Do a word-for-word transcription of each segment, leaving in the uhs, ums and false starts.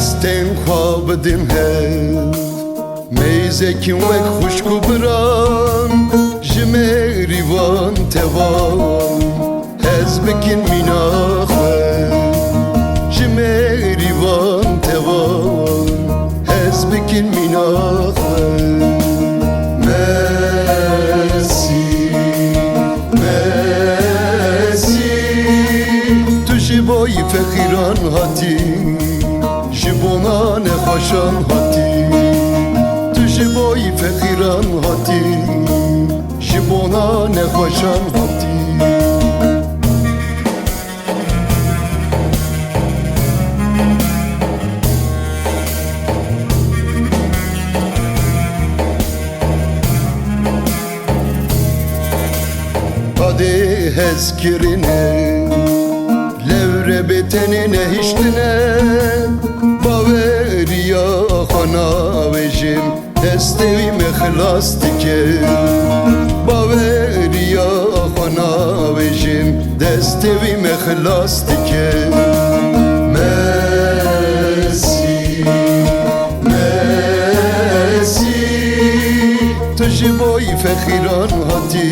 Stên xwe bidin hev, meyzekî wek xwişk û biran, ji mêrîvan tevan, hez bikin mîna xwe. Ji mêrîvan tevan, hez bikin mîna xwe. Mesî, Mesî, tu ji bo yî feqîran hatî, ji bona nexweşan hatî. Tu ji bo yî feqîran hatî, ji bona nexweşan hatî. Qadê hezkirine, lewre bê tenê nehiştine, baweriya xwe navêjim, destê wî me xilas dike. Baweriya xwe navêjim, destê wî me xilas dike. Mesî, Mesî, tu ji bo yî feqîran hatî,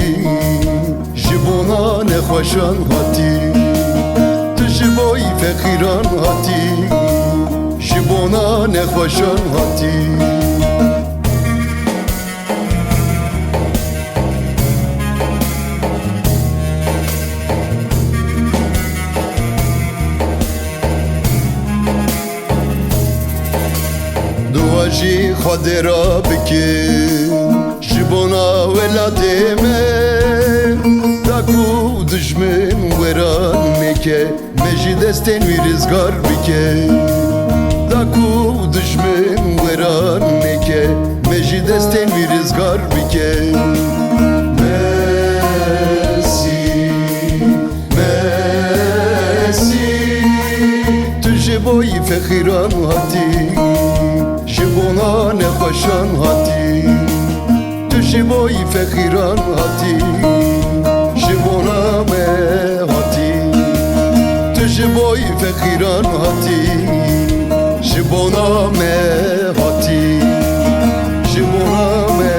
ji bona nexweşan hatî. Tu ji bo yî feqîran hatî, ji bona nexweşan hatî. Dua jî Xwedê re bikin, ji bona welatê me, da ku dijmin weran neke, me ji destên wî rizgar bike. Da ku dijmin weran neke, me ji destên wî rizgar bike. Mesî, Mesî, tu ji bo yî feqîran hatî, ji bona nexweşan hatî. Tu ji bo yî feqîran hatî, ji bona me hatî. Tu ji bo yî feqîran hatî, ji bona me hatî. Ji bona me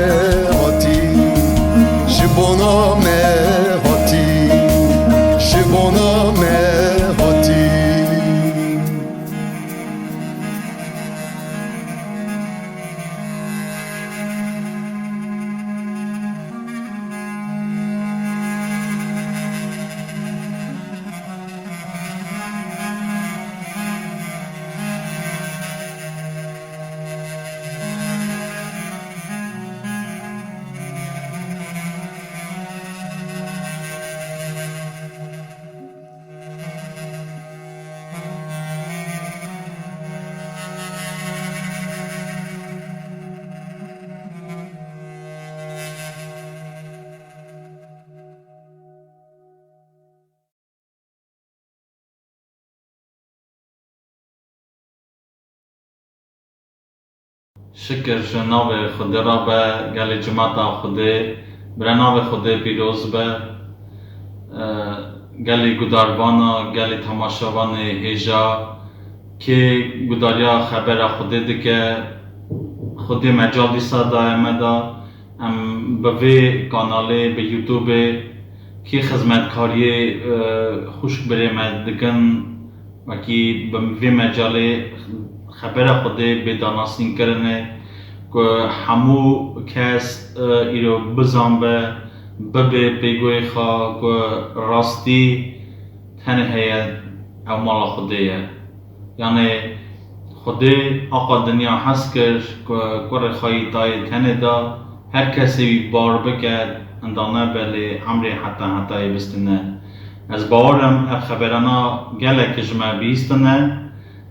hatî, ji bona me hatî, ji bona me hatî. Şikir ji navê Xwedê re be, gelê cimata Xwedê, bire navê Xwedê pîroz be. E, gelê gudarvana, gelê temaşevanê hêja, kê gudariya xebera Xwedê dike, Xwedê mecal dîsa daye me da. Em bi vê kanalê, bi YouTubeê kê xizmetkariyê, e, xwişk birê me dikin, wekî bi vê mecalê xebera Xwedê bê danasînkirinê, ku hemû kes, e, îro bizanbe, bibe pêgoyê xwe ku rastî tenê heye, ew mala Xwedê ye. Yanê Xwedê aqa dinya hez kir ku kurê xwe yî tayê tenê da, her kesê wî bar bike, indane belê emrê heta hetayê bistine. Ez bawer im ev xeberana gelek ji me bihîstine,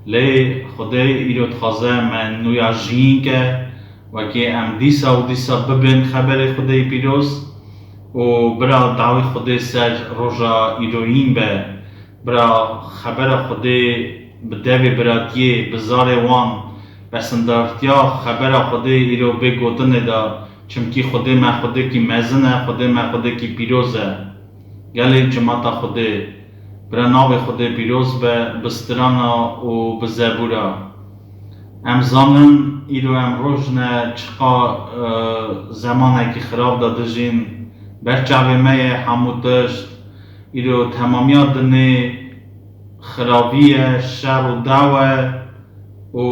lê Xwedê îro dixwaze me nûya jiyîn ke, wekî em dîsa û dîsa bibên xeberê Xwedê yî pîroz û bira dawî Xwedê ser roja îroyîn be. Bira xebera Xwedê bi devê biratiyê, bi zarê wan, pesindartiya xebera Xwedê îro bê gotinê de, çimkî Xwedê me Xwedêkî mezin e, Xwedê me Xwedêkî pîroz e. Gelê cimata Xwedê, bira navê Xwedê pîroz be, bi strana û bi zebûra. Em zanin îro em roj ne çiqa, e, zemanekî xirab de dijîn. Ber çavê me ye hemû tişt. Îro temamiya dinê xirabî ye, şer û daw e û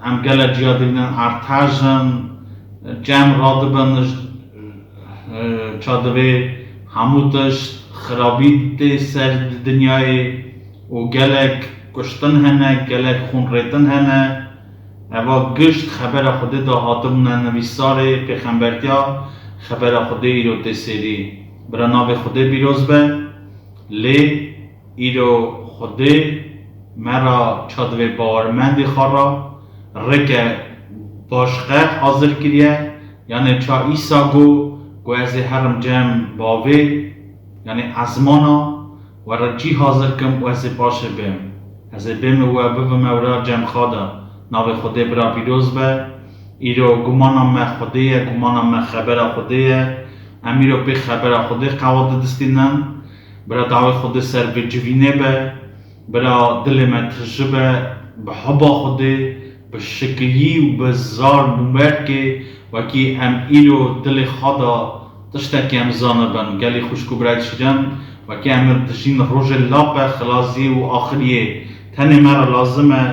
em gelek ciya dibînin artej in, cem radibin, e, ça divê hemû tişt xirabî tê ser dinyayê û gelek kuştin hene, gelek xûnrêtin hene. Eva gişt xebera Xwedê de hatibûne nivîsarê, pêxembertiya xebera Xwedê îro tê sêrî. Bira navê Xwedê pîroz be, lê îro Xwedê me ra ça divê bawermendê xwe ra rêke başqe hazir kiriye, yanê ça îsa got ku ez ê herim cem bavê, yanê ezmana, we re cî hazir kim û ez ê paşê bêm. Ez ê bêm û we bibime wira cem xwe de. Navê Xwedê bira pîroz be. Îro gumana me Xwedê ye, gumana me xebera Xwedê ye. Em îro pê xebera Xwedê qewat didistînin. Bira dawê Xwedê ser vê civînê be. Bira dilê me tije be, bi heba Xwedê, bi şikiyî û bi zar bûmerkê, wekî em îro dilê xwe de tiştekî em zanibin. Gelî xwişk û birayê şirin, wekî em dijîn rojê lape, xilaziyê û axiriyê tenê me re lazim e,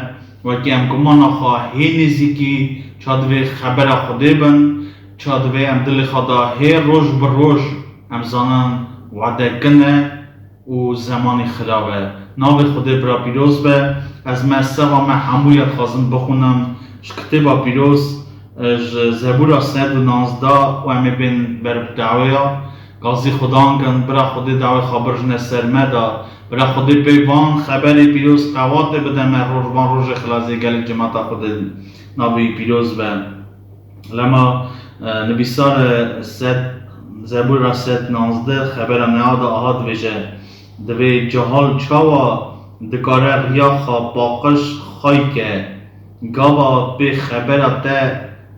wekî em gumana xwe hê nêzîkî ça divê xebera Xwedê bin, ça divê em dilê xwe de hê roj bi roj em zanin wede kin e, û zemanî xirab e. Navê Xwedê bira pîroz be. Ez me seva me hemû ya dixwazim bixwînim ji kitêba pîroz, e, ji Zebûra sed û nozde û em ê bên ber bi dawêya. Gazî Xudan kin, bira Xwedê dawê xwe birjine ser me de. Bira Xwedê pê van xeberê pîroz qewatê bide me roj, van rojê xilazê gelek cemata Xwedê navê wî pîroz be. Lema, e, nivîsar e sed, Zebûra sed nozde xebera neha de aha dibêje, divê cahal çawa dikare riya xwe paqij xay ke, gava pê xebera te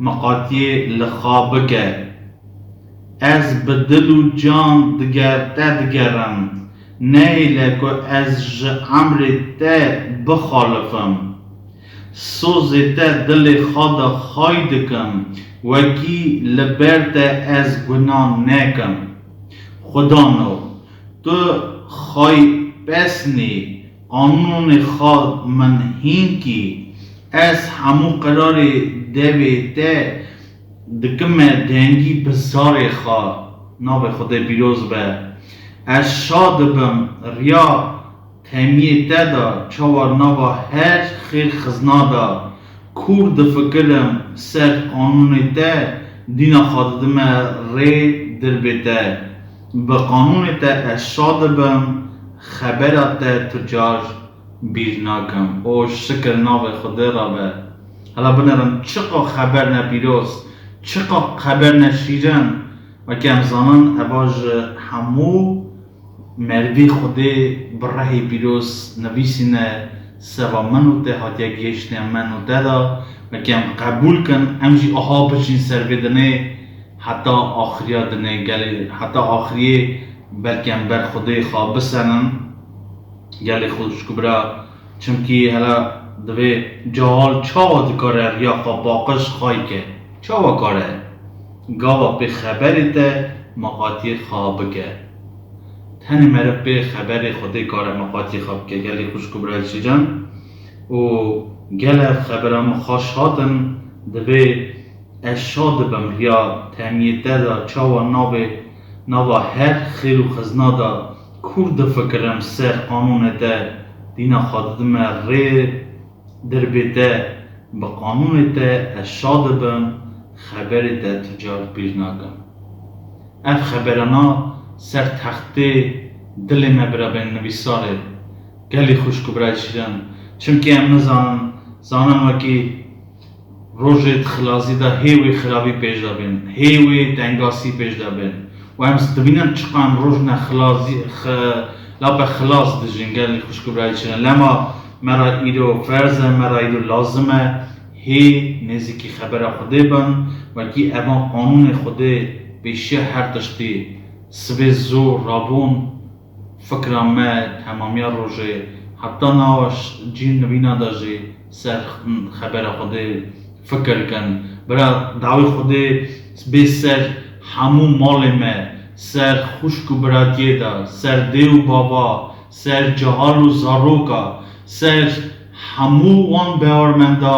miqatiyê li xwe bike. Ez bi dil û can diger te digerim, nehêle ku ez ji emrê te bixalifim. Sozê te dilê xwe de xay dikim, wekî li ber te ez guna nekim. Xwedano, tu xay pesnî, qanûnê xwe min hîn kî, ez hemû qirarê devê te dikime dengî bi zarê xwe. Navê Xwedê pîroz be. Ez şa dibim riya temiyê te de, çawa nava her xêr xizna de, kûr difikirim ser qanûnê te, dîna xwe didime rê dirbê te. Bi qanûnê te ez şa dibim, xebera te tu car bîr nakim. O şikir navê Xwedê re be. Hela binerin çiqa xeber ne pîroz, çiqa xeber ne şîrin. Wekî em zanin, eva ji hemû merivî Xwedê bi rehê pîroz nivîsîne, seva min û te hatiye gihiştine min û te de. Wekî em qebûl kin, em jî aha bijîn ser vê dinê heta axiriya dinê, gelê heta axiriyê belkî em ber Xwedê xwe bisenin. Gelê xwişk û bira, çimkî hela divê cahal çawa dikare riya xwe paqij xay ke? Çawa kare? Gava pê xeberê te miqatiyê xwe bike. Tenê meriv pê xeberê Xwedê kare miqatiyê xwe bike. Gelê xwişk û birayê şican û gel ev xebera min xweş hatin, divê ez şa dibim riya temiyê te de, çawa navê, nava her xêr û xizna de kûr difikirim ser qanûnê te, dîna xwe didime rê dirbê te, bi qanûnê te ez şa dibim, xeberê te tu car bîr nakim. Ev xeberana ser textê dilê me bira bên nivîsarê. Gelî xwişk û birayê şirin. Çimkî em nizanin, zanin wekî rojê di xilazî de hê wê xirabî pêş de bên, hê wê tengasî pêş de bên. Û em dibînin çiqa em roj ne xilazî, xi-, lape xilas dijîn, gelî xwişk û birayê şirin. Lema me re îro ferz e, me re îro lazim e, hê nêzîkî xebera Xwedê bin, wekî evan qanûnê Xwedê pêşiya her tiştî, sibê zor rabûn, fikra me temamiya rojê, heta nava ş-, cîn nivîna de jî ser xebera Xwedê fikir kin. Bira dawî Xwedê bê ser hemû malê me, ser xwişk û biratiyê de, ser dê û bava, ser cihal û zaroka, ser hemû wan bawermenda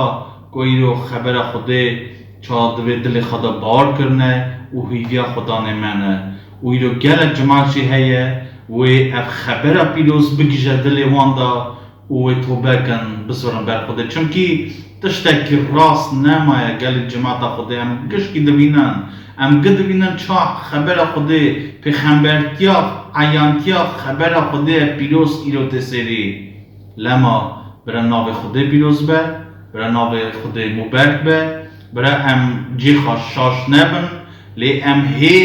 ku îro xebera Xwedê ça divê dilê xwe de bawer kirine û hîviya Xwedanê me ne. Û îro gelek cimat jî heye, wê ev xebera pîroz bigije dilê wan de û wê tobe kin, bisorin ber Xwedê. Çimkî tiştekî rast nemaye gelê cimata Xwedê. Em gişkî dibînin. Em gi dibînin ça xebera Xwedê, pêxembertiya, eyantiya xebera Xwedê pîroz îro tê serî. Lema bira navê Xwedê pîroz be, bira navê Xwedê muberk be, bira em cî xwe şaş nebin, lê em hê,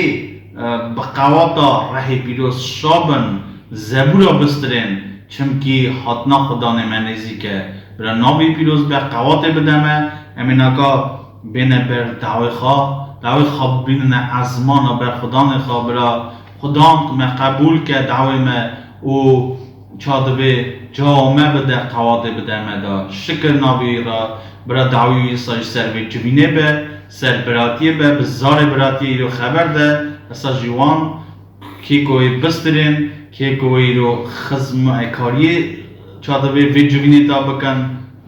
e, bi qewata rehê pîroz şa bin, zebûra bistirên, çimkî hatina Xudanê me nêzîk e. Bira navê pîroz be, qewatê bide me, em ê naka bêne ber dawê xwe, dawê xwe bibînine ezmana ber Xudanê xwe, bira Xudan me qebûl ke dawê me û ça divê cewab me bide, qewatê bide me de. Şikir navê wî re, bira dawî wî sa ji ser vê civînê be, ser biratiyê be, bi zarê biratiyê îro xeber de, esa ji wan kê ku wê bistirên, kê ku wê îro xizmekariyê ça divê vê civînê de bikin,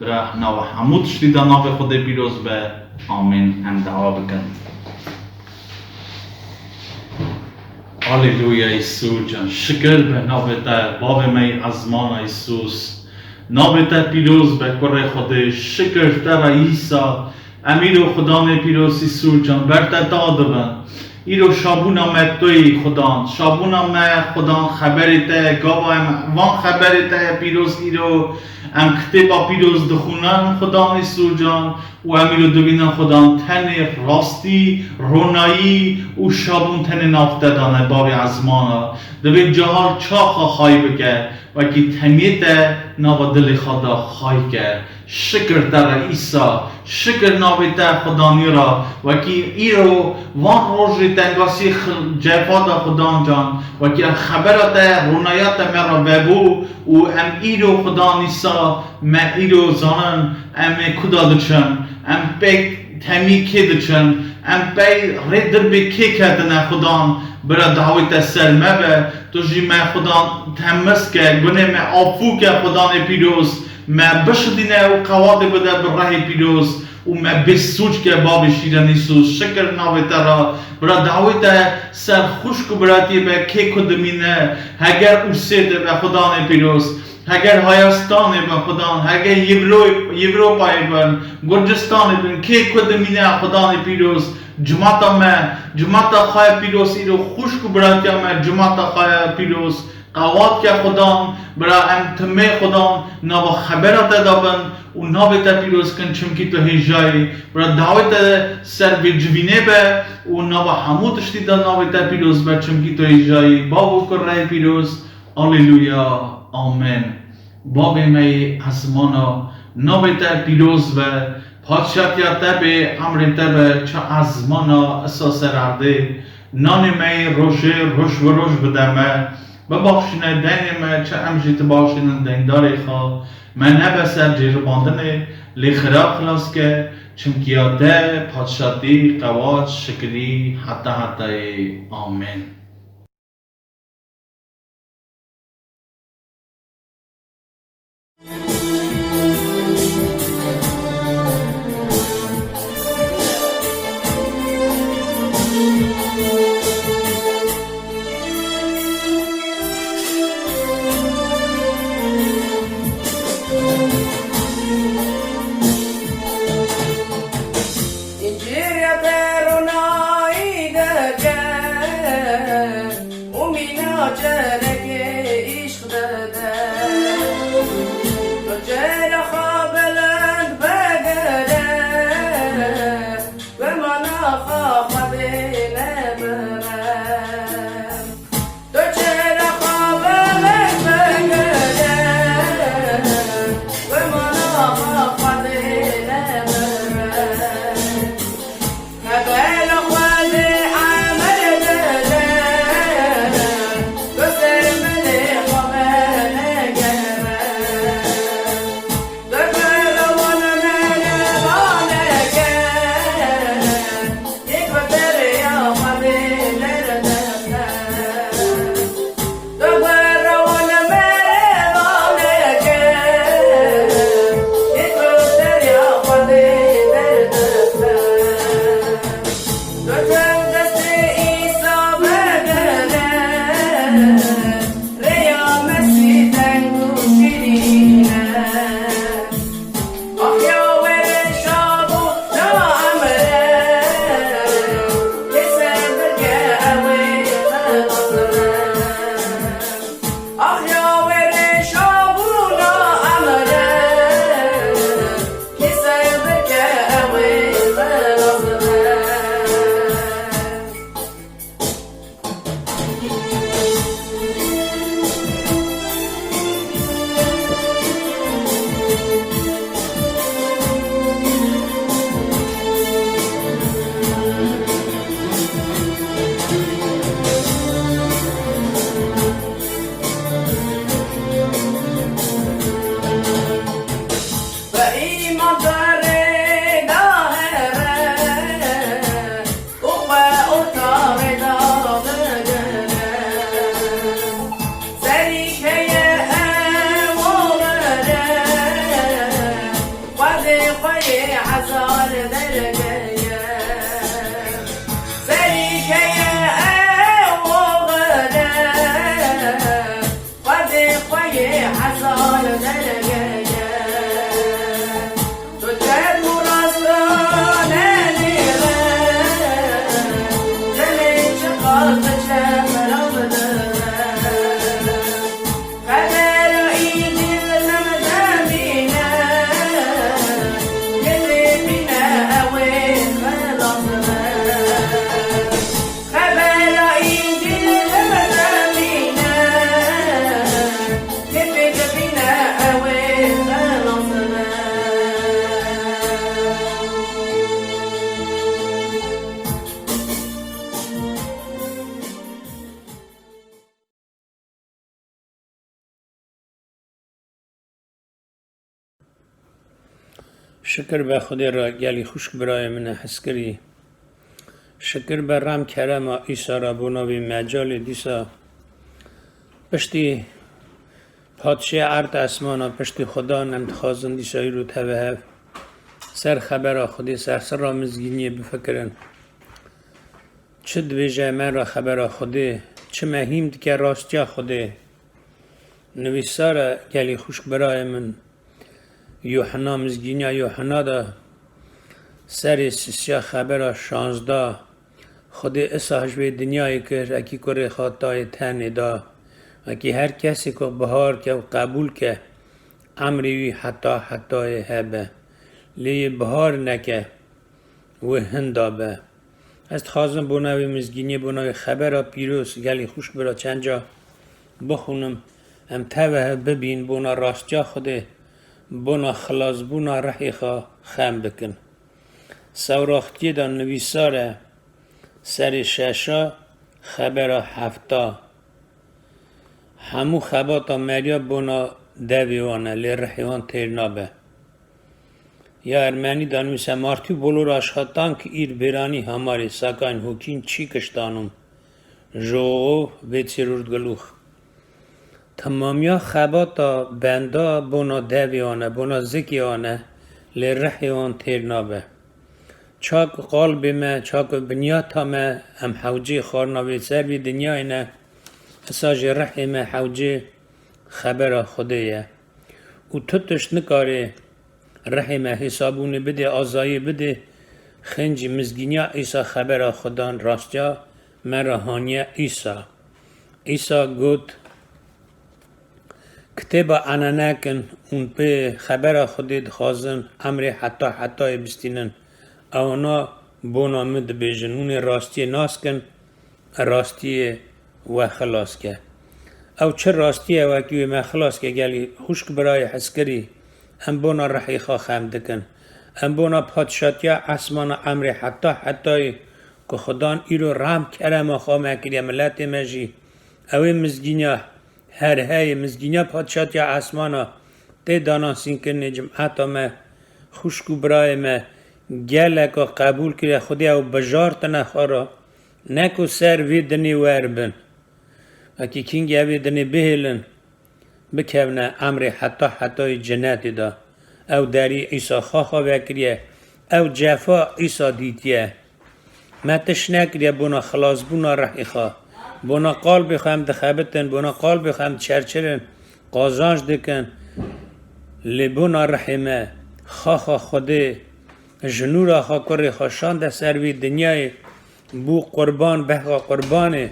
bira nava hemû tiştî de navê Xwedê pîroz be. Amîn. Em dawa bikin. Aleluya Îsû can. Şikir be navê te, bavê me yê ezmana Îsûs. Navê te pîroz be, kurê Xwedê. Şikir te re Îsa. Em îro Xudanê pîroz Îsû can, ber te da dibin. Îro şabûna me tu yî Xudan. Şabûna me Xudan xeberê te ye. Gava em van xeberê te ye pîroz îro. Em kitêba pîroz dixwînin Xudan Îsû can. Û em îro dibînin Xudan tenê rastî, ronayî û şabûn tenê nav te de ne, bavê ezmana. Divê cahal çaxa xay bike, wekî temiyê te nava dilê xwe de xay ke. Şikir te re Îsa, şikir navê te Xudanî re, wekî îro van rojê tengasî xil-, cefa de Xudan can, wekî ev xebera te, ronaya te me re vebû û em îro Xudan Îsa, me îro zanin, em ê kuda diçin, em pê temî kê diçin, em pey rê dirbê kê ketine Xudan, bira dawê te ser me be, tu jî me Xudan temiz ke, gunê me afû ke Xudanê pîroz, me bişidîne û qewatê bide bi rehê pîroz û me bê sûc ke bavê şîrên Îsûs, şikir navê te re, bira dawê te ser xwişk û biratiyê be kê ku dimîne, heger Ûrsê de be Xudanê pîroz. Heger Hayastanê be Xudan, heger Yevro-, Yevropayê bin, Gurcistanê bin, kê ku dimîne Xudanê pîroz, cimata me, cimata xwe ye pîroz, îro xwişk û biratiya me, cimata xwe ye pîroz, qewat ke Xudan, bira em timê Xudan, nava xebera te de bin û navê te pîroz kin, çimkî tu hêjayî, bira dawê te ser vê civînê be û nava hemû tiştî de navê te pîroz be, çimkî tu hêjayî, Bavo kurê pîroz, Aleluya. Amen. Bavê me yê ezmana, navê te pîroz be, padşatiya te bê, emrê te be, çi ezmana isa ser erdê. Nanê me yê rojê roj bi roj bide me. Bibexşîne deynê me, çi em jî dibaxşînin deyndarê xwe. Me nebe ser cêribandinê, lê xirab xilas ke, çimkî ya te padşatî, qewat, şikirî heta hetayê. Amen. Şikir be Xwedê re, gelî xwişk birayê min e hezkirî. Şikir be rem kerema Îsa re bona vê mecalê dîsa. Piştî Padşê erd esmana, piştî Xudan em dixwazin dîsa îro teve hev ser xebera Xwedê, ser sirra mizgîniyê bifikirin. Çi dibêje me re xebera Xwedê, çi mehîm dike rastiya Xwedê. Nivîsar e gelî xwişk birayê min, Yuhanna, mizgîniya Yuhanna de serê sisiya xebera şazdeh, Xwedê isa ji vê dinyayê kir, ekî kurê xwe tayê tenê da, ekî her kesê ku bihar ke û qebûl ke, emrê wî heta hetayê hebe. Lê yê bihar neke, wê hinda be. Ez dixwazim bona wê mizgîniyê, bona wê xebera pîroz, gelî xwişk bira çend ca bixwînim. Em teve hev bibîn bona rastiya Xwedê, bona xilasbûna rihê xwe xem bikin. Sewraxtiyê de nivîsar e, serê şeşa, xebera hefta. Hemû xebata meriya bona devê wan e, lê rihê wan têr nabe. Ya ermenî de nivîse, Martî bolora şatan ki îr bêranî hamarê sakayn hokîn çî kiştanûm. Joğo vê çêrûrt gilûx. Temamiya xebata benda bona devê wan e, bona zikê wan e, lê rihê wan têr nabe. Çak qalbê me, çak binyata me, em hewcê xwarina vê ser vê dinyayê ne, isa jî rihê me hewcê xebera Xwedê ye. Û tu tişt nikare rihê me hêsabûnê bidê, azayê bidê, xêncî mizgîniya Îsa xebera Xudan rastiya me re haniye Îsa. Îsa got, Kitêba ene nekin, hûn pê xebera Xwedê dixwazin emrê heta hetayê bistînin. Ewana bona min dibêjin, hûn ê rastiyê nas kin, rastiyê we xilas ke. Ew çi rastî ye wekî wê me xilas ke, gelî xwişk birayê hezkirî, em bona rihê xwe xem dikin. Em bona padşatiya esmana emrê heta hetayê ku Xudan îro rem kerema xwe me kiriye, miletê me jî, ew ê mizgîniya her heyê, mizgîniya padşatiya esmana tê danasînkirinê cimeta me, xwişk û birayê me, geleka qebûl kiriye Xwedê ew bijartine xwe re, ne ku ser vê dinê wer bin. Wekî kîngî ev ê dinê bihêlin, bikevne emrê heta hetayê cenetê de. Ew derî Îsa xaxa vekiriye, ew cefa Îsa dîtiye. Me tişt nekiriye bona xilasbûna rihê xwe. Bona qalbê xwe em dixebitin, bona qalbê xwe em diçerçirin, qazanc dikin. Lê bona rihê me, xaxa Xwedê, ji nûra xwe kurê xwe şande ser vê dinyayê, bû qurban, behqa qurbanê,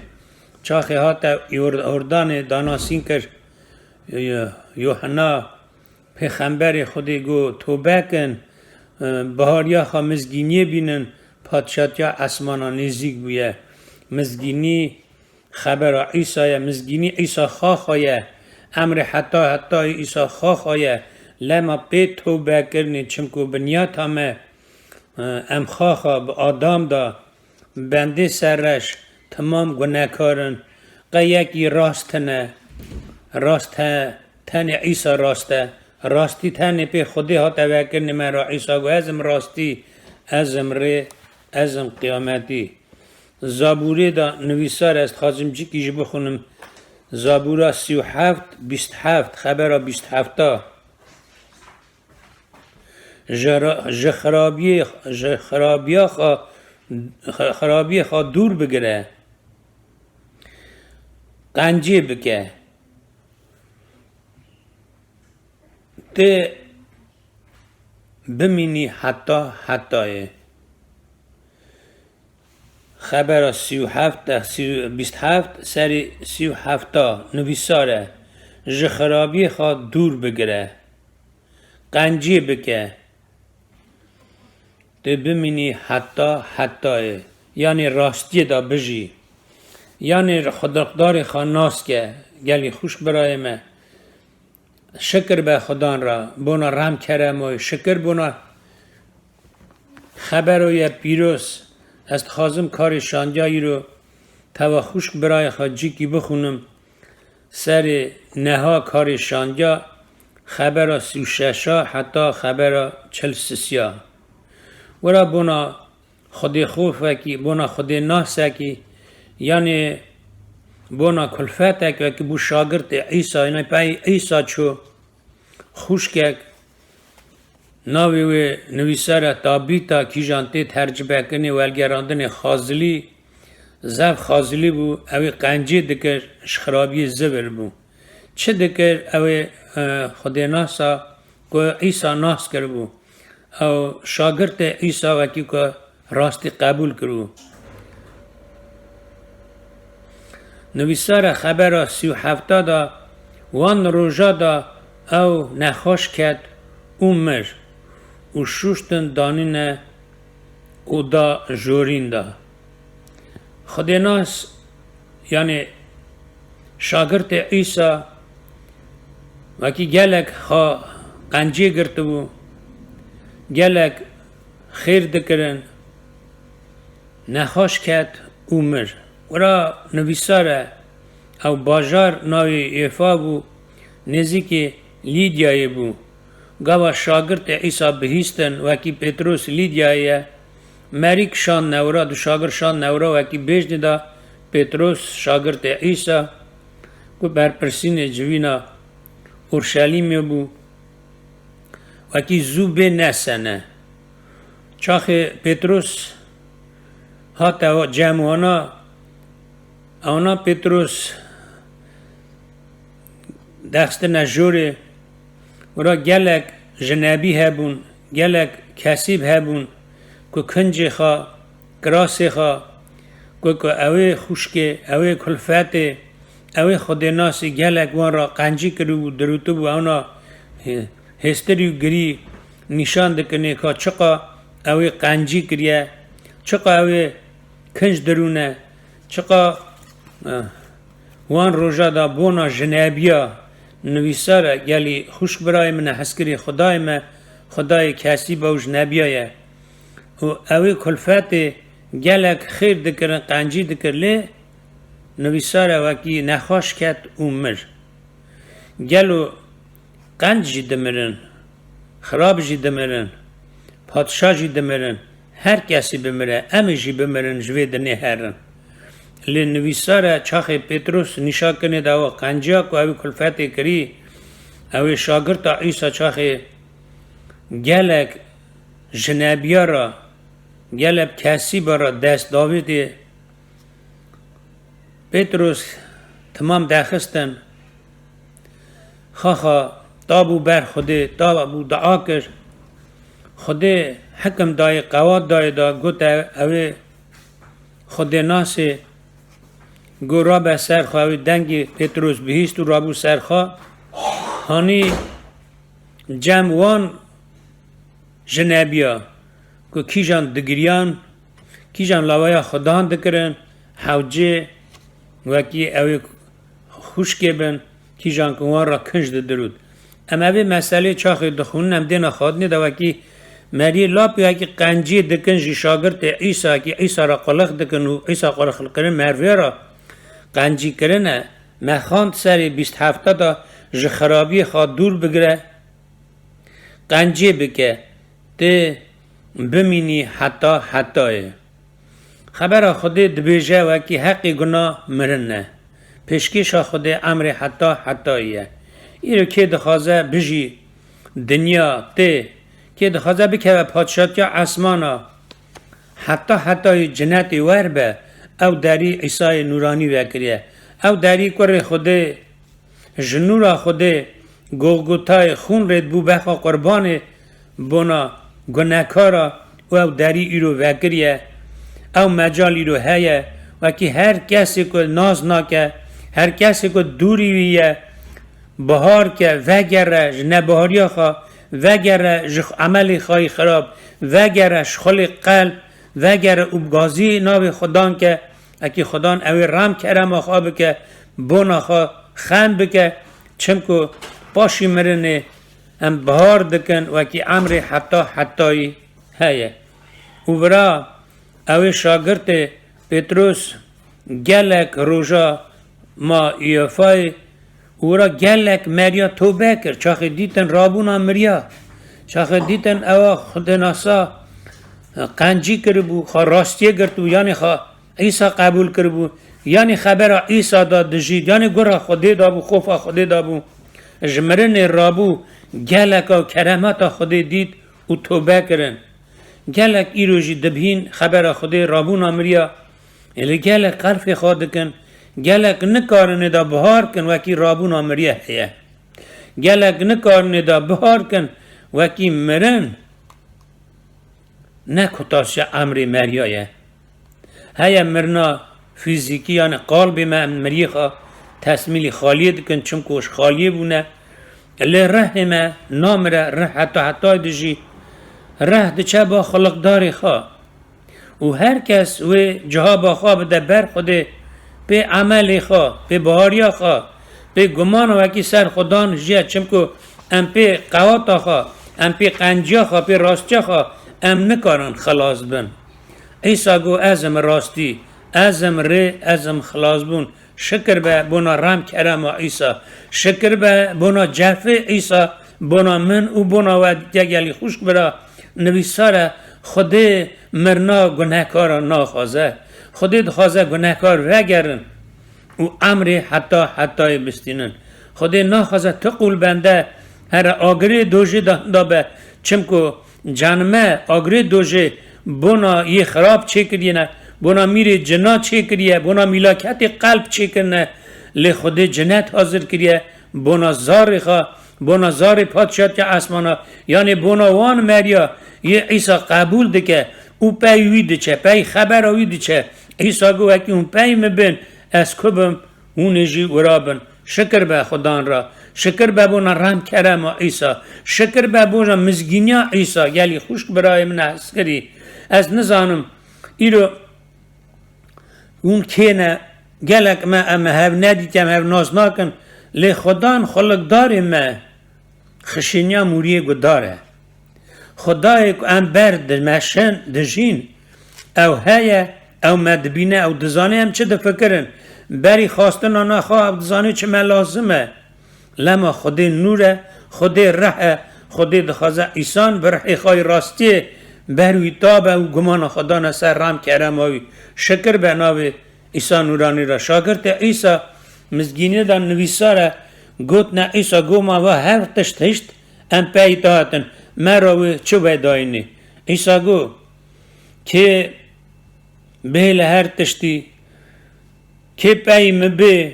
çaxê hate Yor-, Yordanê danasîn kir. Yo-, Yohanna, pêxemberê Xwedê got, Tobe kin, e, bihariya xwe mizgîniyê bînin, padşatiya esmana nêzîk bûye. Mizgînî xebera Îsa ye, mizgînî Îsa xaxa ye. Emrê heta hetayê Îsa xaxa ye. Lema pê tobe kirinê, çimku binyata me, e, em xaxa bi Adam da, bendê serreş, timam gunekar in. Qe yekî rast tine, rast he, tenê Îsa rast e. Rastî tenê pê Xwedê hate vekirinê me re. Îsa got, Ez im rastî, ez im rê, ez im qiyametî. Zabûrê de nivîsar, ez dixwazim cikî jî bixwînim. Zabûra sî û heft, bîst heft, xebera bîst hefta. Ji ra-, ji xirabiyê, ji xirabiya xwe, xirabiyê xwe dûr bigire. Qencê bike. Tê bimînî heta hetayê. Xebera sî û heft, sî, bîst heft, serî sî û hefta nivîsar e, Ji xirabiyê xwe dûr bigire. Qencê bike. Tê bimînî heta hetayê. Yanî rastiyê de bijî. Yanî xudakdarê xwe nas ke. Gelî xwişk birayê me. Şikir be Xudan re, bona rem keremoyê, şikir bona xeberoye pîroz. Ez dixwazim karê şandiya îro teva xwişk birayê xwe cîkî bixwînim. Serê neha karê şandiya Xebera sî û şeşa heta xebera çil sisiya. Wira bona Xwedê xofekî, bona Xwedê nasekî, yanê bona kulfetek wekî bû şagirtê Îsa, yanê pey Îsa çû, xwişkek, navê wê nivîsar e Tabîta, kîjan tê tercibekirinê, welgerandinê xazilî, zef xazilî bû, ew ê qencî dikir, ji xirabiyê zivir bû. Çi dikir? Ew ê, e, Xwedênasa ku Îsa nas kiribû. Ew şagirtê Îsa wekî ku rastî qebûl kiribû. Nivîsara xebera sî û hefta da, wan roja da ew nexweş ket û mir û şûştin danîne û da jorîn da. Xwedênas, yanê şagirtê Îsa, wekî gelek xwe qencî girtibû, gelek xêr dikirin, nexweş ket û mir. Wira nivîsar e, ew bajar navê Yêfa bû, nêzîkê Lîdyayê bû. Gava şagirtê Îsa bihîstin, wekî Pêtros Lîdyayê ye, merî kişandine wira, du şagird şandine wira, wekî bêjnê da Pêtros, şagirtê Îsa, ku berpirsînê civîna Urşelîmê bû, wekî zû bê nesene. Çaxê Pêtros hate cem wana, ewna Pêtros dexstine jorê, wira gelek jinebî hebûn, gelek kesîb hebûn, ku kincê xwe, kirasê xwe, ku, ku ew ê xwişkê, ew ê kulfetê, ew ê Xwedênasî gelek wan re qencî kiribû, dirûtibû, ewna hê-, hêstirî û girî nîşan dikinê ka çiqa ew ê qencî kiriye, çiqa ew ê kinc dirûne, çiqa, eh, wan roja da bona jinebiya nivîsar e, gelî xwişk birayê min e, hezkirê Xwedayê me, Xwedayê kesîba û jinebiya ye. Û ew ê kulfetê gelek xêr dikirin, qencî dikir, lê nivîsar e wekî nexweş ket û mir. Gelo qenc jî dimirin, xirab jî dimirin, padşa jî dimirin, her kesî bimire, em ê jî bimirin, ji vê dinê herin. Lê nivîsar e çaxê Pêtros nîşa kinê da ew qenciya ku ew ê kulfetê kirî, ew ê şagirta Îsa çaxê gelek jinebiya re, gelek kesîba re dest davêtê, Pêtros timam dexistin, xaxa tabû ber Xwedê, tabû dua kir. Xwedê hikim dayê, qewat dayê da, gote ew ê Xwedênasê, got rabe ser xwe, ew ê dengê Pêtros bihîst û rabû ser xwe. Hanî cem wan jinebiya ku kîjan digiriyan, kîjan lawaya Xudan dikirin, hewcê wekî ew ê xwişkê bin, kîjan ku wan re kinc didirût. Em evê meselê çaxê dixwînin, em dêna xwarinê de wekî meriyê lapê wekî qenciyê dikin ji şagirtê Îsa, kî Îsa re qulix dikin û Îsa qulixkirin merivê re qencî kirine. Me xwend serê bîst hefta de ji xirabiyê xwe dûr bigire, qencê bike, tê bimînî heta hetayê. Xebera Xwedê dibêje wekî heqê guna mirin e. Pêşkêşa Xwedê emrê heta hetayî ye. Îro kê dixwaze bijî dinya tê, kê dixwaze bikeve padşatiya esmana, heta hetayî cinetê wer be, ew derî Îsayê nûranî vekiriye. Ew derî kurê Xwedê ji nûra Xwedê Golgotayê xûn rêdbû befa qurbanê bona gunekara û ew derî îro vekiriye. Ew mecal îro heye, wekî her kesê ku nas nake, her kesê ku dûrî wî ye, bihar ke, vegere ji nebihariya xwe, vegere ji emelê xwe yê xirab, vegere ji xulê qelb, vegere û bi gazî navê Xudan ke, wekî Xudan ew ê rem kerema xwe bike, bona xwe xem bike, çimku paşî mirinê em bihar dikin, wekî emrê heta hetayî heye. Û vira ew ê şagirtê Pêtros gelek roja ma Yafayê Û ra gelek meriya tobe kir, çaxê dîtin rabûna miriya, çaxê dîtin ewa xwedinasa qencî kiribû, xwe rastiyê girtibû, yanî xwe Îsa qebûl kiribû, yanî xebera Îsa da dijî, yanî gura Xwedê dabû, xofa Xwedê dabû, ji mirinê rabû, geleka keremeta Xwedê dît û tobe kirin. Gelek îro jî dibîn xebera Xwedê rabûna miriya, ê li gelek qelfê xwe dikin, gelek nikarin ê da bihar kin wekî rabûna miriye heye. Gelek nikarin ê da bihar kin wekî mirin ne kutasiya emrê meriya ye. Heye mirina fîzîkî, yanî qalbê me em miriyê xwe tesmîlî xaliyê dikin, çimku ji xaliyê bûne. Lê rihê me namire, rih heta hetayê dijî, rih diçe ba xuliqdarê xwe. Û her kes wê cihaba xwe bide ber Xwedê, pê emelê xwe, pê bihariya xwe, pê gumana wekî ser xwe dan jiye, çimku em pê qewata xwe, em pê qenciya xwe, pê rastiya xwe, em nikarin xilas bin. Îsa got, ez im rastî, ez im rê, ez im xilasbûn. Şikir be bona rem kerema Îsa. Şikir be bona cefê Îsa, bona min û bona we, gelî xwişk bira, nivîsar e, Xwedê mirina gunehkara naxwaze. Xwedê dixwaze gunehkar vegerin û emrê heta hetayê bistînin. Xwedê naxwaze tu qûl bende here agirê dojê de, da be, çimku canime agirê dojê bona yê xirab çêkiriye ne, bona mîrê cina çêkiriye, bona mîlaketê qelb çêkirine, lê Xwedê cinet hazir kiriye bona zarê xwe, bona zarê padşatiya esmana, yanê bona wan meriya yê Îsa qebûl dike û pey wî diçe, pey xebera wî diçe. Îsa got, wekî hûn pey min bên, ez ku bim, hûn ê jî wira bin. Şikir be Xudan re. Şikir be bona rem kerema Îsa. Şikir be bona mizgîniya Îsa. Gelî xwişk birayê min e hezkirî. Ez nizanim îro hûn kê ne, gelek me em hev nedît, em hev nas nakin. Lê Xudan xulikdarê me xişîniya mûriyê guhdar e. Xwedayê ku em ber dimeşin, dijîn, ew heye, ew me dibîne, ew dizane em çi difikirin. Berî xwestina naxa ew dizane çi me lazim e. Lema Xwedê nûr e, Xwedê rih e, Xwedê dixwaze îsan bi rihê xwe yê rastiyê ber wî tabe û gumana xwe dane ser rem kerema wî. Şikir be navê Îsa nûranî re. Şagirtê Îsa mizgînê de nivîsar e, gotine Îsa, goma va her tişt hişt, em pey te hatin, me ra wê çi vedayînê? Îsa got, kê bihêle her tiştî, kê pey min bê,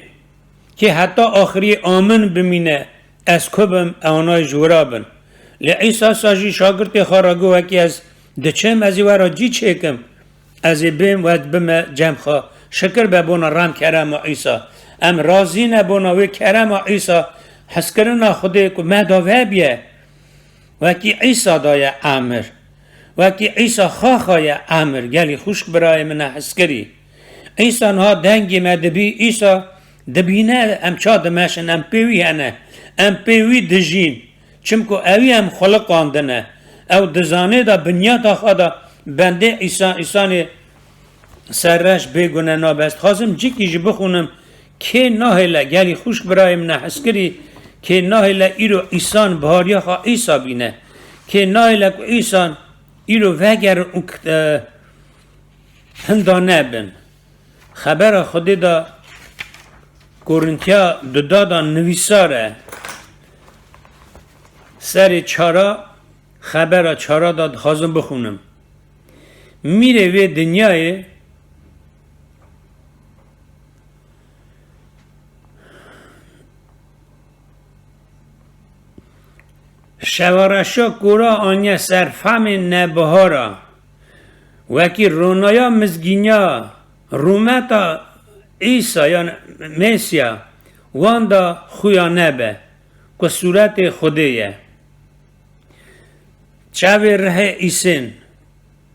kê heta axiriyê amin bimîne, ez ku bim, ewanay ji wira bin. Lê Îsa sa jî şagirtê xwe re got, wekî ez diçim, ez ê we re cî çêkim. Ez ê bêm, we dibime cem xwe. Şikir be bona rem kerema Îsa. Em razî ne bona wê kerema Îsa, hezkirina Xwedê ku me da vebiye. Wekî Îsa daye emir. Wekî Îsa xaxaye emir. Gelî xwişk birayê min e hezkirî. Îsa niha dengê me dibî, Îsa dibîne em ça dimeşin, em pê wî hene. Em pê wî dijîn. Çimku ewî em xuliqandine. Ew dizanê de binyata xwe de bendê Îsa, Îsanê serreş bê gune nabe. Ez dixwazim cikî jî bixwînim. Kê nahêle, gelî xwişk birayê min e hezkirî, kê nahêle îro Îsan bihariya xwe Îsa bîne. Kê nahêle ku Îsan îro vegerin û k-, e, hinda nebin. Xebera Xwedê de Korintiya duda de nivîsar e. Serê çara, xebera çara de dixwazim bixwînim. Mîrê vê dinyayê şevereşa kora aniye ser fehmên nebihara, wekî ronaya mizgîniya rûmeta Îsa yan Mêsiya wan de xuya nebe ku sûretê Xwedê ye. Çavê rihê Îsên,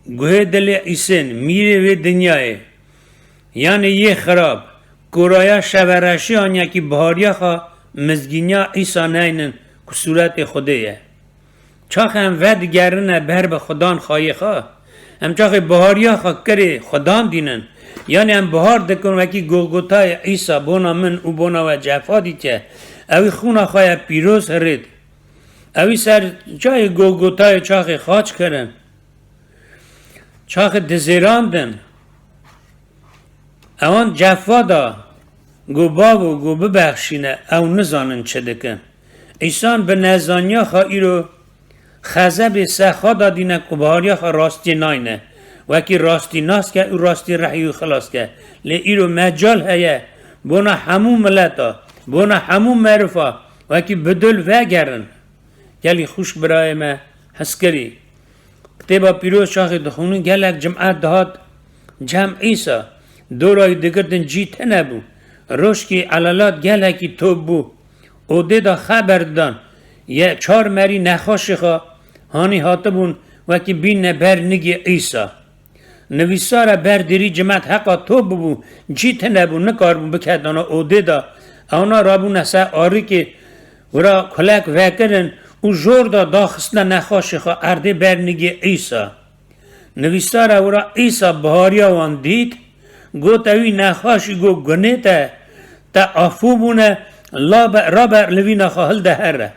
guhê dilê Îsên, mîrê vê dinyayê, yanê yê xirab, koraya şevereşiyan yekî bihariya xwe mizgîniya Îsa neynin ku sûretê Xwedê ye. Çaxê em vedigerine ber bi Xudan xayê xwe, em çaxê bihariya xwe kirê Xudan dînin. Yanê em bihar dikin wekî Golgotayê Îsa bona min û bona we cefa dîtiye. Ewî xûna xwe ye pîroz hirêt. Ewî ser çayê Golgotayê çaxê xaç kirin. Çaxê dizêrandin. Ewan cefa da, got, Bavo, got, bibexşîne, ew nizanin çi dikin. Îsan bi nezaniya xwe îro xezebê se xwe da dîne ku bihariya xwe rastiyê nayne. Wekî rastî nas ke û rastî rehî wî xilas ke. Lê îro mecal heye bona hemû mileta, bona hemû merifa, wekî bi dil vegerin. Gelî xwişk birayê me, hizkirî. Kitêba Pîroz çaxê dixwînin, gelek cimet dihat cem Îsa. Dora wî digirtin, cî tune bû. Roşkî elelat gelekî top bû. Odê de xeber didan. Ye çar merî nexweşê xwe hanî hatibûn, wekî bîne ber nigê Îsa. Nivîsar e ber dêrî cimet heqa top bûbû, cî tune bû, nikaribûn biketana odê de. Ewna rabûne ser arikê, wira kulek vekirin û jor de daxistine nexweşê xwe erdê ber nigê Îsa. Nivîsar e wira Îsa bihariya wan dît, got, ewî nexweşî got, gunê te, te afû bûne, labe, rabe li vîna xwe hilde here.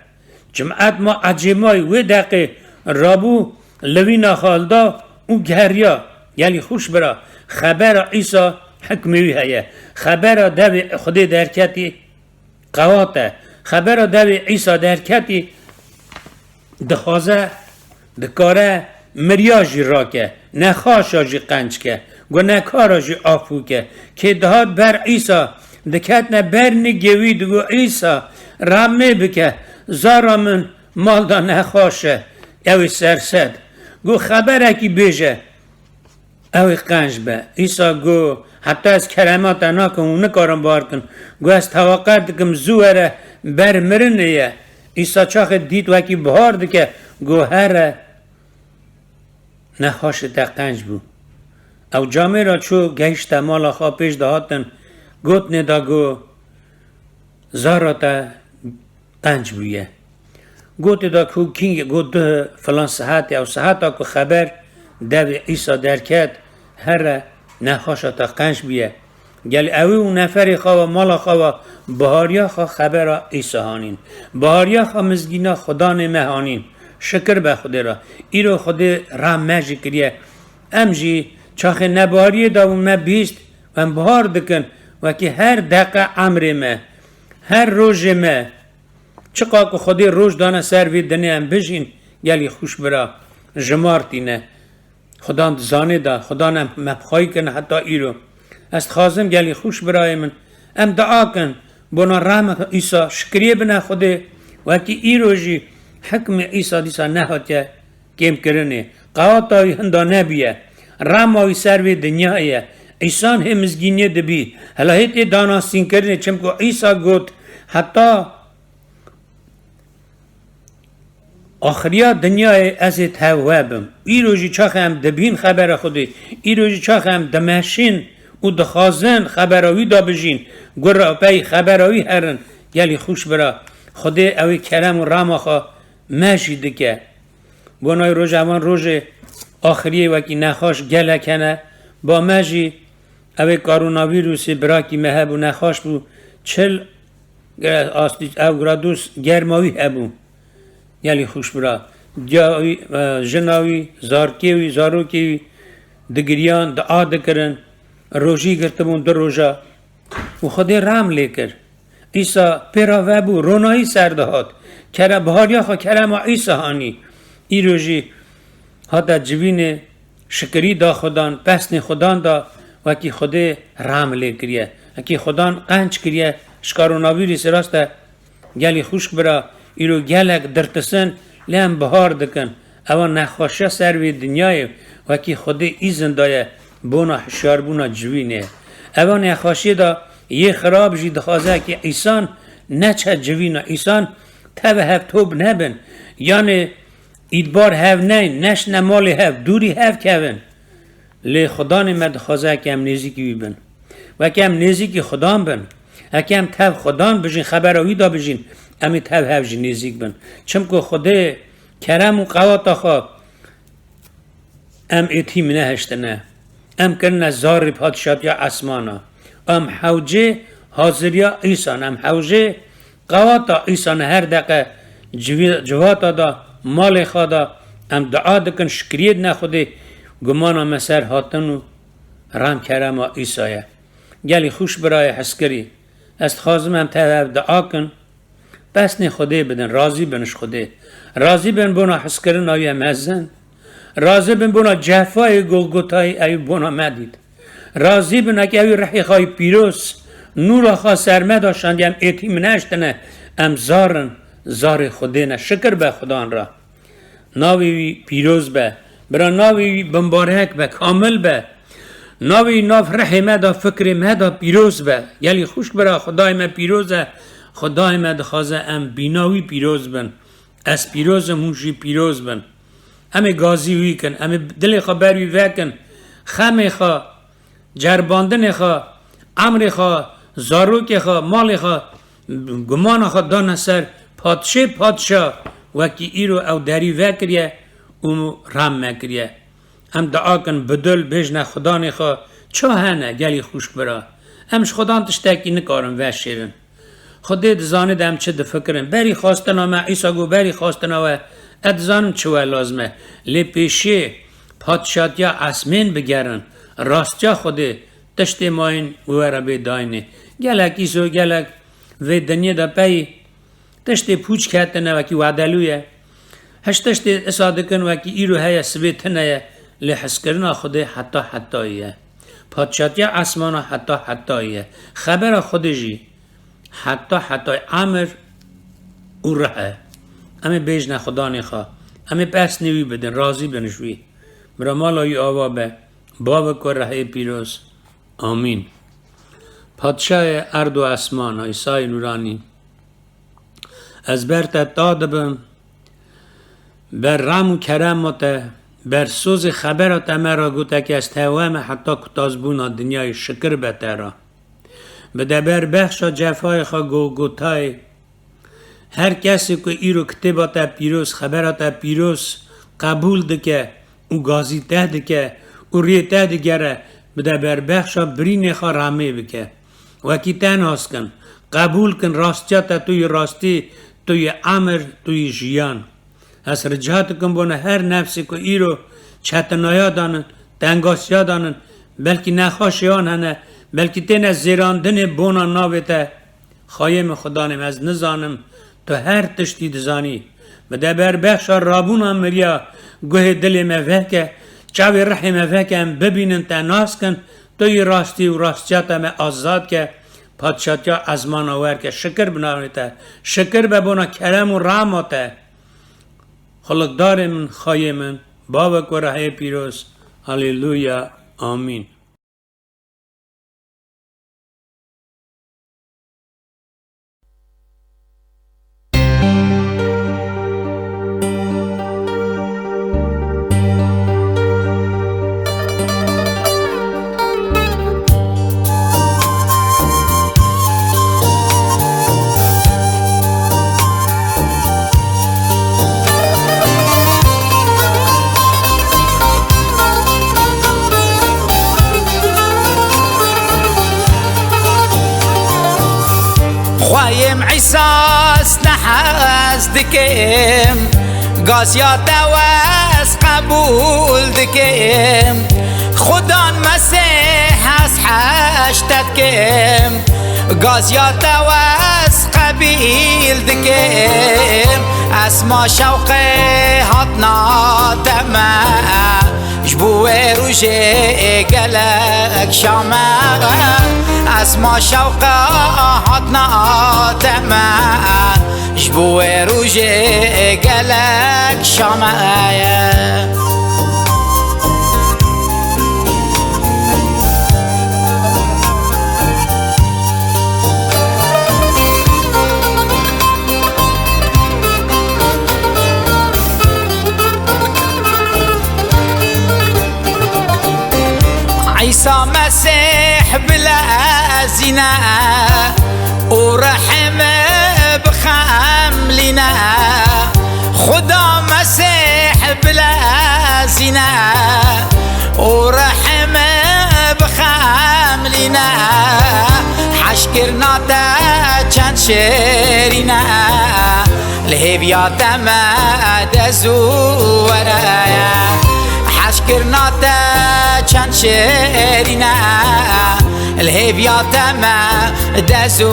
Cimet ma ecêmayî wê deqê rabû, li vîna xwe hilda û geriya. Gelî xwişk bira, xebera Îsa hikmê wî heye. Xebera devê Xwedê derketî qewat e. Xebera devê Îsa derketî dixwaze, dikare miriya jî rake, nexaşa jî qenc ke, gunekara jî afû ke. Kê dihat ber Îsa, diketne ber nigê wî, digo, Îsa, remê bike, zara min mal da nexaş e, ew ê sersed. Go, xeberekî bêje, ew ê qenc be. Îsa go, heta ez kerema te nakim û nikarim bar kim. Go, ez teweqe dikim, zû were, ber mirinê ye. Îsa çaxê dît wekî bihar dike, go, here, nexaşê te qenc bû. Ew camêra çû gehişte mala xwe, pêş de hatin, gotinê da go, zara te qenc bûye. Gotê da ku kîngê, got, duh filan saetê, ew saeta ku xeber devê Îsa derket, here nexaşa te qenc bûye. Gel ewî û neferê xwe ve, mala xwe ve, bihariya xwe xebera Îsa hanîn. Bihariya xwe mizgîna Xudanê me hanîn. Şikir be Xwedê re. Îro Xwedê rem me jî kiriye. Em jî çaxê nebihariyê de bûn, me bihîst, em bihar dikin, wekî her deqe emrê me, her rojê me, çiqa ku Xwedê roj dane ser vê dinê em bijîn, gelî xwişk bira, jimartîne. Xudan dizanê da, Xudan em, me bi xwayî kirin heta îro. Ez dixwazim gelî xwişk birayê min, em dua kin, bona rehmet Îsa, şikriyê bine Xwedê, wekî îro jî hikmê Îsa dîsa nehatiye kêmkirinê. Qewata wî hinda nebûye. Rema wî ser vê dinyayê ye. Îsan hê mizgîniyê dibî. Hela hê tê danasînkirinê, çimku Îsa got, heta axiriya dinyayê ez ê tev we bim. Îro jî çaxê em dibîn xebera Xwedê, îro jî çaxê em dimeşin û dixwazin xebera wî da bijîn, gura pey xebera wî herin, gelî xwişk bira. Xwedê ew ê kerem û rema xwe me jî dike. Bona wî roja van rojê axiriyê wekî nexweş gelek hene. Ba me jî ew ê koronavîrusê birakî me hebû, nexweş bû. Çil, e, astî-, ew gradûs germa wî hebû. Gelî xwişk bira. Diya wî, e, jina wî, zarkê wî, zarokê wî digiriyan, dua dikirin. Rojî girtibûn du roja. Û Xwedê rem lê kir. Îsa pê re vebû, ronahî ser dihat. Kere bihariya xwe kerema Îsa hanî. Îro jî hate civînê, şikirî da Xudan, pesnê Xudan da, wekî Xwedê rem lê kiriye. Wekî Xudan qenc kiriye, ji koronavîrusê rast e, gelî xwişk bira, îro gelek dirtisin, lê em bihar dikin. Ewa nexweşiya ser vê dinyayê wekî Xwedê îzin daye bona hişyarbûna civînê. Ewa nexweşiyê de yê xirab jî dixwaze ki îsan neçe civîna, îsan teve hev top nebin. Yanê îdbar hev neyn, neşne malê hev, dûrî hev kevin. Lê Xudanê me dixwaze ki em nêzîkî wî bin. Weke em nêzîkî Xudan bin, heke em tev Xudan bijîn, xebera wî da bijîn, em ê tev hev jî nêzîk bin. Çimku Xwedê kerem û qewata xwe em êtîm nehiştine. Em kirine zarê padşatiya esmana. Em hewcê haziriya îsan, em hewcê Qewata Îsa ne her deqe civî-, civata da, malê xwe da, em dua dikin, şikriyê dine Xwedê, gumana me ser hatin û rem kerema Îsa ye. Gelî xûş birayê hizkirî, ez dixwazim em tev hev dua kin, pesnê Xwedê bidin, razî bin ji Xwedê. Razî bin bona hizkirina wî ye mezin. Razî bin bona cefayê Golgotayê ewî bona me dît. Razî bin eke ewî rihê xwe yî pîroz, nûra xwe ser me da şandiye, em êtî min eştine, em zar in, zarê Xwedê ne. Şikir be Xudan re. Navê wî pîroz be. Bira navê wî bimbarek be, kamil be. Navê wî nav rihê me da, fikrê me da pîroz be. Gelî xwişk bira, Xwedayê me pîroz e. Xwedayê me dixwaze em bîna wî pîroz bin. Ez pîroz im, hûn jî pîroz bin. Em ê gazî wî kin, em ê dilê xwe ber wî vekin. Xemê xwe, ceribandinê xwe, emrê xwe, zarokê xwe, malê xwe, gumana xwe dane ser padşê padşa, wekî îro ew derî vekiriye û rem me kiriye. Em dua kin, bi dil bêjne Xudanê xwe, ça hene gelî xwişk bira? Em ji Xudan tiştekî nikarin veşêrin. Xwedê dizanî de em çi difikirin. Berî xwestina me, Îsa got, berî xwestina we, ez dizanim çi we lazim e. Lê pêşiyê padşatiya esmên bigerin, rastiya Xwedê, tiştê mayîn wî we re bê dayînê. Gelek îso, gelek vê dinyê de pey tiştê pûç ketine, wekî wedelû ye. Hiş tiştê isa dikin, wekî îro heye, sibê tune ye. Lê hizkirina Xwedê heta hetayî ye. Padşatiya esmana heta hetayî ye. Xebera Xwedê jî heta hetayî emir û rih e. Em ê bêjne Xudanê xwe. Em ê pesnê wî bidin, razî bin ji wî. Bira mala wî ava be. Bavê ku rihê pîroz. Amîn. Padşahê erd û esmana, Îsayê Nûranî. Ez ber te ta dibim, ber rem û kerema te, ber sozê xebera te me re gote ke ez tewe me heta kutazbûna dinyayê şikir be te re. Bide ber bexşa cefayê xwe Golgotayê. Her kesê ku îro kitêba te pîroz, xebera te pîroz qebûl dike û gazî te dike û rê te digere, bide ber bexşa birînê xwe remê bike. Wekî te nas kin, qebûl kin, rastiya te tu yî rastî, tu yî emir, tu yî jiyan. Ez rica dikim bona her nefsê ku îro çetinaya danin, tengasiya danin, belkî nexweşiyan hene, belkî têne zêrandinê bona navê te. Xayê min Xudanê min, ez nizanim, tu her tiştî dizanî. Bide ber bexşa rabûna miriya guhê dilê me veke, çavê rihê me veke, em bibînin te nas kin, tu yî rastî û rastiya te me azad ke, padşatiya ezmana wer ke. Şikir bi navê te, şikir be bona kerem û rehma te. Xulikdarê min, xayê min, bavê ku rehê pîroz. Haleluya. Amîn. Xweyê min Îsa, ez te hez dikim, gaziya te ez qebûl dikim. Xudan Mesîh, ez heş te dikim, gaziya te ez qebîl dikim. Esma şewqê hatina te me, ji bo wê rojê gelek şa me. Esma şewqa hatina te me, ji bo wê rojê gelek şa me ye. Îsa Mesîh bilezîne û rehim bixemlîne. Xuda Mesîh bilezîne û rehim bixemlîne. Heşkirina te çend Şêrîne, li hêviya te me de zû were. Heşkirina te çend şêrîne, li hêviya te me de zû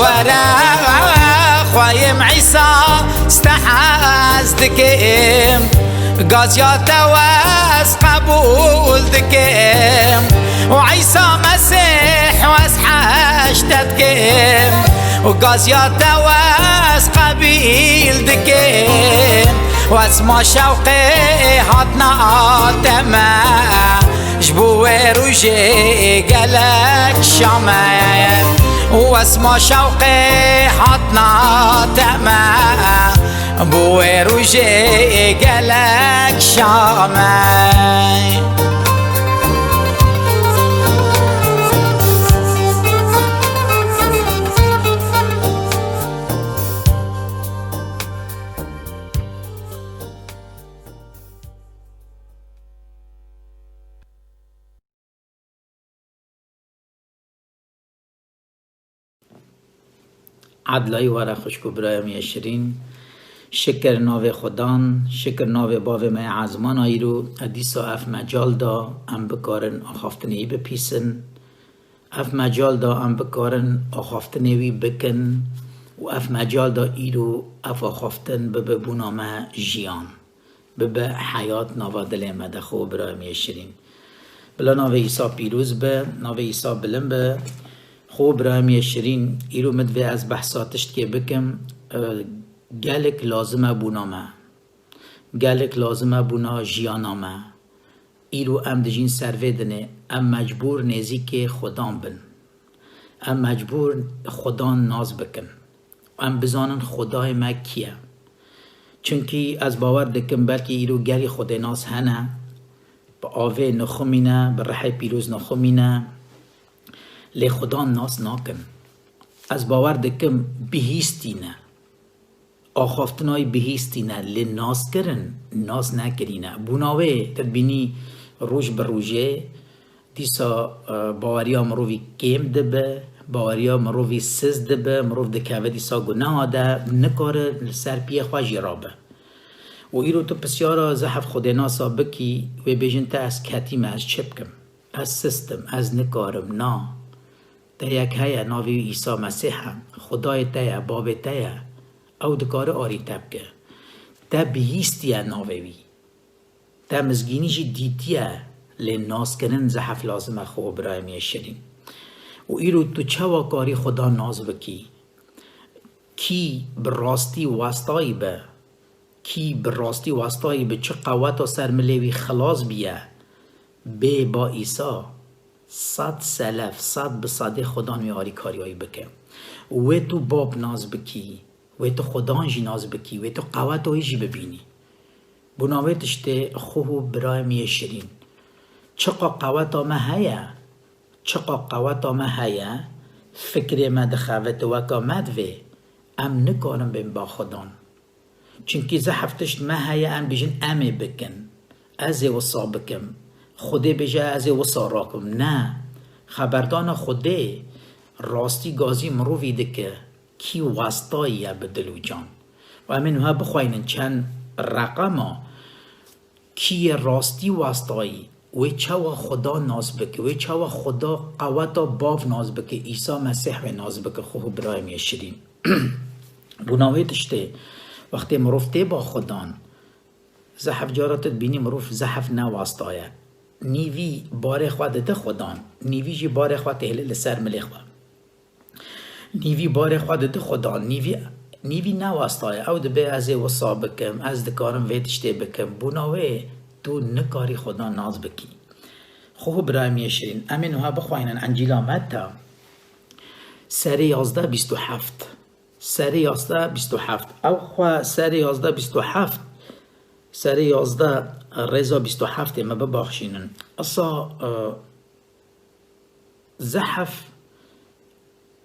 were. Xweyim Îsa, ez te hez dikim, gaziya te wez qebûl dikim. Û Îsa Mesîh wez heşte dikim. Û gaziya te wez qebîl dikim. Wez ma şewqê hatina te me. Ji bo wê rojê gelek şame. Û wez ma şewqê hatina te me. Bo wê rojê gelek şame. Edlayî were xwişk û birayê min yê şirîn. Şikir navê Xudan, şikir navê bavê me yê ezmana îro, e dîsa ev mecal da em bikarin axaftinê wî bipîsin. Ev mecal da em bikarin axaftinê wî bikin û ev mecal da îro ev axaftin bibe bûna me jiyan. Bibe heyat nava dilê me de, xwe birayê min yê şirîn. Bila navê Îsa pîroz be, navê Îsa bilind be. Xwe birayê min yê şirîn, îro min divê ez behsa tiştkê bikim, e, gelek lazim e bûna me. Gelek lazim e bûna jiyana me. Îro em dijîn ser vê dinê, em mecbûr nêzîkê Xudan bin. Em mecbûr Xudan nas bikin. Em bizanin Xwedayê me kî ye. Çimkî ez bawer dikim, belkî îro gelî xwedênas hene, bi avê nixumîne, bi rihê pîroz nixumîne, lê Xudan nas nakin. Ez bawer dikim, bihîstîne. Axaftinayî bihîstîne, lê naskirin, nas nekirîne. Bûna wê, tu dibînî roj bi rojê, dîsa, e, baweriya mirovî kêm dibe, baweriya mirovî siz dibe, mirov dikeve dîsa guneha de, nikare li ser piyê xwe jî rabe. Û îro tu pisyara zehf xwedênasa bikî, wê bêjin te ez ketîme, ez çi bikim? Ez sist im, ez nikarim, na. Te yek heye, navê wî Îsa Mesîh e. Xwedayê te ye, bavê te ye. Ew dikare arî te bike. Te bihîstiye navê wî. Te mizgînî jî dîtiye, lê naskirin zehf lazim e, xwe birayê min yê şirîn. Û îro tu çawa karî Xudan nas bikî? Kî bi rastî westayî be? Kî bi rastî westayî bi çi qeweta ser milê wî xilas biye, bê ba Îsa, sed selef, sed bi sedê Xudan wê alîkariyayî bike. Wê tu bab nas bikî, wê tu Xudan jî nas bikî, wê tu qeweta wî jî bibînî. Bûna wê tiştê, xwe û birayê min yê şirîn. Çiqa qeweta me heye, çiqa qeweta me heye, fikrê me dixebite weka me divê, em nikarin bên ba Xudan. Çimkî zehf tişt me heye, em bêjin em ê bikin. Ez ê wisa bikim. Xwedê bêje ez ê wisa rakim. Ne. Xeberdana Xwedê rastî gazî mirovî dike. Kî westayî ye bi dil û can. Û em ê niha bixweynin çend reqema. Kî yê rastî westayî, wê çawa Xuda nas bike, wê çawa Xuda qeweta bav nas bike, Îsa Mesîh wê nas bike, xwe û birayê min yê şirîn. Bûna wê tiştê, wextê mirov tê ba Xudan, zehf cara tu dibînî mirov zehf ne westa ye. Nîvî barê xwe dide Xudan, nîvî jî barê xwe têhile li ser milê xwe. Nîvî barê xwe dide Xudan, nîvî, nîvî ne westa ye. Ew dibe ez ê wisa bikim, ez dikarim vê tiştê bikim. Bûna wê tu nikarî Xudan nas bikî. Xwe û birayê min yê şirîn, em ê niha bixweynin Encîla Meta, serê yazdeh bîst û heft. Serê yazdeh bîst û heft. Ew xwe serê yazdeh bîst û heft, serê yazdeh rêza bîst û heftê me bibaxşînin. Esa, e, zehf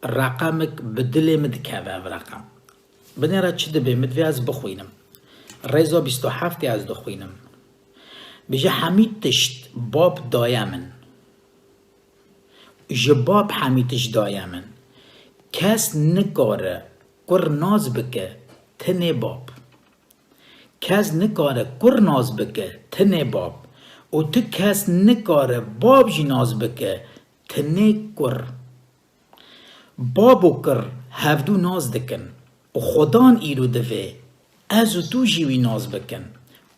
reqemik bi dilê min dikeve ev reqem. Binêre çi dibê, min divê ez bixwînim. Rêza bîst û heftê ez dixwînim. Bêje hemî tişt bab daye min. Ji bab hemî tişt daye min. Kes nikare kur nas bike, tenê bab. Kes nikare kur nas bike, tenê bab. Û tu kes nikare bab jî nas bike, tenê kur. Bab û kur hevdû nas dikin û Xudan îro divê ez û tu jî wî nas bikin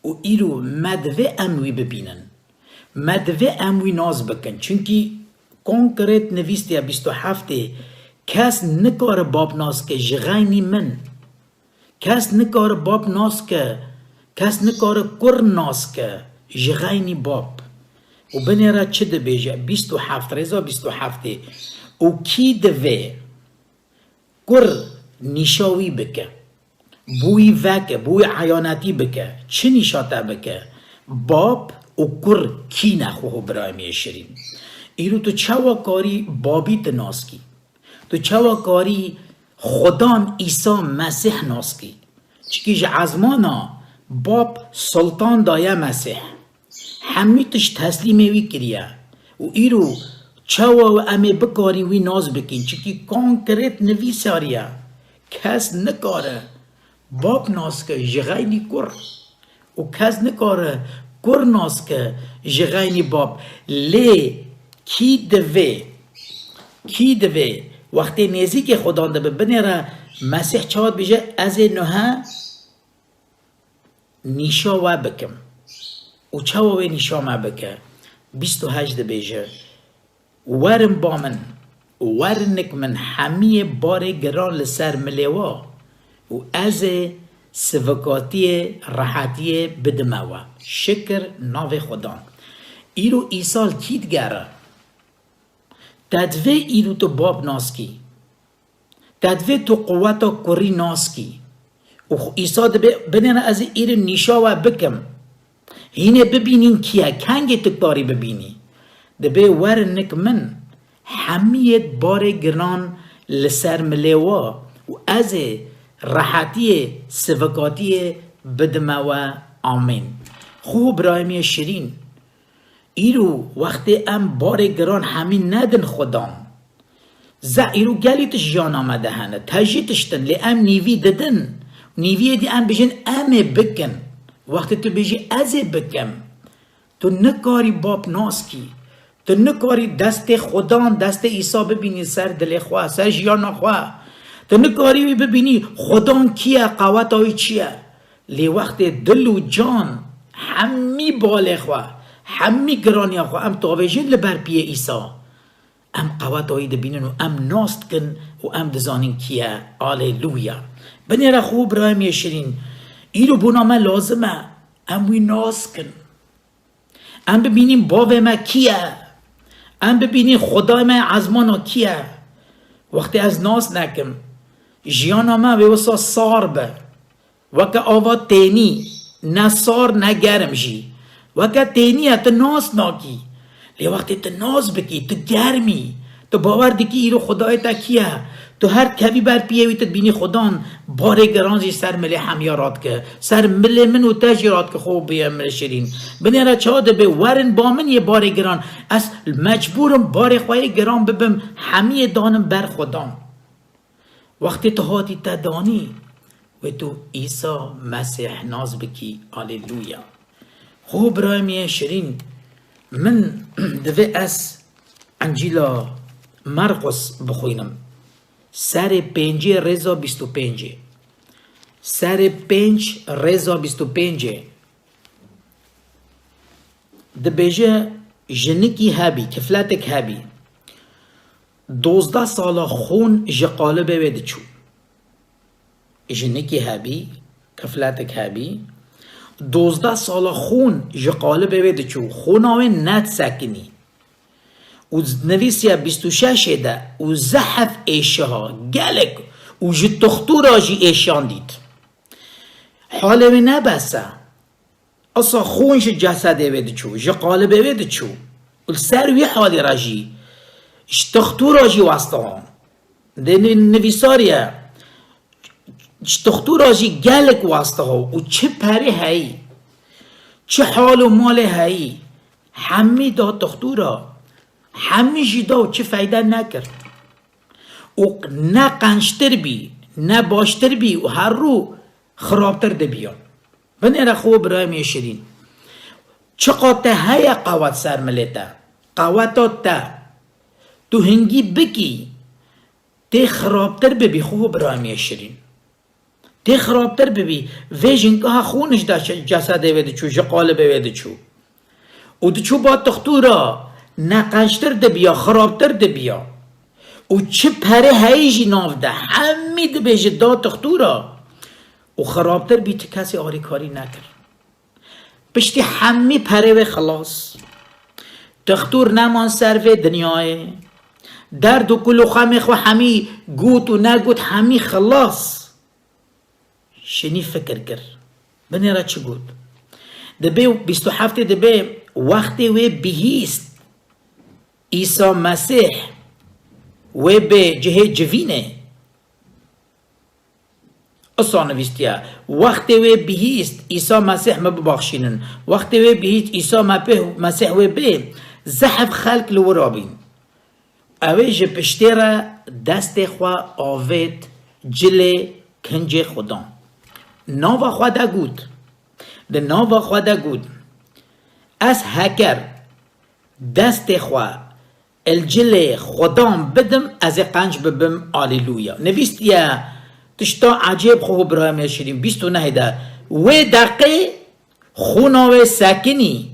û îro me divê em wî bibînin. Me divê em wî nas bikin. Çimkî konkret nivîstiye bîst û heftê, kes nikare bab nas ke ji xeynî min. Kes nikare bab nas ke, kes nikare kur nas ke ji xeynî bab. Û binêre çi dibêje? Bîst û heft, rêza bîst û heftê. Û kî divê kur nîşa wî bike, bo wî veke, bo wî eyanetî bike, çi nîşa te bike? Bab û kur kî ne, xweho birayê min yê şirîn? Îro tu çawa karî babî tu nas kî? Tu çawa karî Xudan Îsa Mesîh nas kî? Çikî ji ezmana Bab Sultan daye Mesîh. Hemî tişt teslîmê wî kiriye. Û îro çawa em ê bikarî wî nas bikîn? Çikî konkret nivîsariye. Kes nikare Bab nas ke ji xeynî kur. Û kes nikare kur nas ke ji xeynî bab. Lê kî divê, kî divê wextê nêzîkê Xudan dibe, binêre Mesîh çawa dibêje, ez ê nuhe nîşa we bikim. Û çawa wê nîşa me bike? Bîst û heşt dibêje, Werin ba min, werin nik min hemiyê barê giran li ser milê wa û ez ê sivikatiyê, rehetiyê bidime we. Şikir navê Xudan. Îro Îsa li kî digere? Te divê îro tu bab nas kî. Te divê tu quweta kurî nas kî. Û xwe Îsa dibê, binêre ez ê îro nîşa we bikim. Hînê bibînîn kî ye, kengê tu karî bibînî. Dibê werin nik min, hemiyê barê giran li ser milê wa û ez ê rehetiyê, sivikatiyê bidime we. Amîn. Xweho birayê min yê şirîn, îro wextê em barê giran hemî nedin Xudan. Ze îro gelî tişt jiyana me de hene. Tejî tiştin, lê em nîvî didin. Nîviyê dî em bijin, em ê bikin. Wextê tu bijî, ez ê bikim. Tu nikarî bab nas kî. Tu nikarî destê Xudan, destê Îsa bibînî ser dilê xwe, ser jiyana xwe. Tu nikarî wî bibînî Xudan kî ye, qeweta wî çi ye. Lê wextê dil û can, hemî balê xwe, hemî giraniya xwe em tavêjin li ber piyê Îsa. Em qeweta wî dibînin û em nas dikin û em dizanin kî ye. Aleluya. Binêre xwe birayê min yê şirîn. Îro bona me lazim e. Em wî nas kin. Em bibînin bavê me kî ye. Em bibînin Xwedayê me ezmana kî ye. Wextê ez nas nekim, jiyana me wê wisa sar be. Weke ava tênî, ne sar ne germ jî. Weke tênî ye, tu nas nakî. Lê wextê tu nas bikî, tu germî. Tu bawer dikî îro Xwedayê te kî ye. Tu her dikevî ber piyê wî, tu dibînî Xudan barê giran jî ser milê hemiya radike. Ser milê min û te jî radike, xwe bûye min şirîn. Binêre çawa dibe, werin ba min yê barê giran. Ez mecbûr im barê xwe yê giran bibim, hemiyê danim ber Xudan. Wextê tu hatî te danî, wê tu Îsa Mesîh nas bikî. Aleluya. Xwe birayê min yê şirîn, min divê ez Encîla Merqus bixwînim. Serê pêncê rêza bîst û pêncê. Serê pênc rêza bîst û pêncê. Dibêje, jinikî hebî, kifletek hebî. Dozdeh sala xûn ji qalibê wê diçû. Jinikî hebî, kifletek hebî. Dozdeh sala xûn ji qalibê wê diçû. Xûna wê nedisekinî. Û nivîsiye bîst û şeşê de, û zehf êşiha gelek û ji tixtûra jî êşiyan dît. Halê wê ne bes e. Esa xûn ji cesedê wê diçû, ji qalibê wê diçû. Û li ser wî halî re jî ji tixtûra jî westiha. Dê nivîsariye, ji tixtûra jî gelek westiha û çi perê heyî, çi hal û malê heyî, hemî da tixtûra, hemî jî da û çi feyde nekir. û ne qençtir bî, ne baştir bî û her rû xirabtir dibiya. Binêre xwe birayê min yê şirîn. Çiqa te heye qewet ser milê te, qeweta te, tu hingî bikî, tê xirabtir bibî xwe birayê min yê şirîn. Tê xirabtir bibî. Vê jinka ha xûn ji de-, cesedê wê diçû, ji qalibê wê diçû. Û diçû ba tixtûra, ne qençtir dibiya, xirabtir dibiya. Û çi perê heyî jî nav de, hemî dibêje da tixtûra. Û xirabtir bî, ti kesê alîkarî nekir. Piştî hemî perê wê xilas. Tixtûr neman ser vê dinyayê. Derd û kul û xemê xwe hemî got û negot, hemî xilas. Şinî fikir kir. Binêre çi got? Dibê bîst û heftê dibê, wextê wê bihîst, Îsa Mesîh wê bê cihê civînê. Isa nivîstiye, wextê wê bihîst, Îsa Mesîh, me bibaxşînin. Wextê wê bihîst, Îsa Mepih-, Mesîh wê bê, zehf xelk li wir rabîn. Ew ê ji piştê re destê xwe avêt cilê kincê Xudan. Nava xwe de got, di nava xwe de got, ez heker destê xwe el cilê Xudan bidim, ez ê qenc bibim. Alîluya. Nivîstiye tişta ecêb xwe birayê min şirîn, bîst û nehê de, wê deqê xûna wê sekinî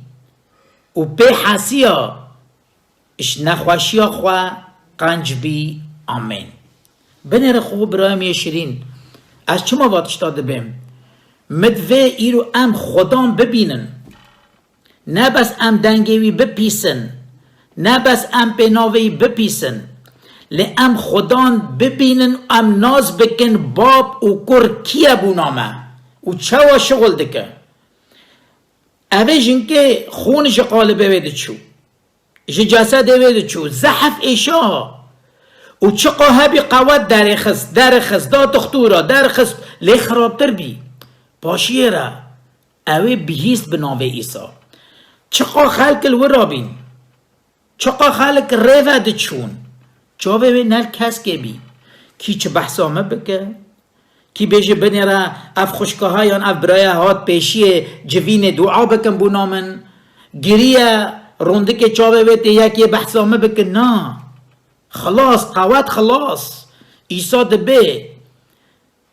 û pê hesiya, ji nexweşiya xwe qenc bî. Amên. Binêre xwe birayê min yê şirîn. Ez çima va tişta dibêm? Min divê îro em Xudan bibînin. Ne bes em dengê wî bipîsin, ne bes em pê navê wî bipîsin, lê em Xudan bibînin, em nas bikin bab û kur kî ye bûna me û çawa şixul dike. Evê jinkê xûn ji qalibê wê diçû. Ji cesedê wê diçû. Zehf êşa. Û çiqa hebî qewet derêxist, derêxist, da tixtûra, derêxist, lê xirabtir bî. Paşiyê re ew ê bihîst bi navê Îsa. Çiqa xelk li wir rabîn. Çiqa xelk rê ve diçûn. Çavê wê ne li keskê bî. Kî çi behsa me bike? Kî bêje, binêre ev xwişka he yan ev biraya hat pêşiyê civînê dua bikin bona min. Giriye, rondikê çavê wê tê, yekê behsa min bikin. Na. Xilas, qewet xilas. Îsa dibê,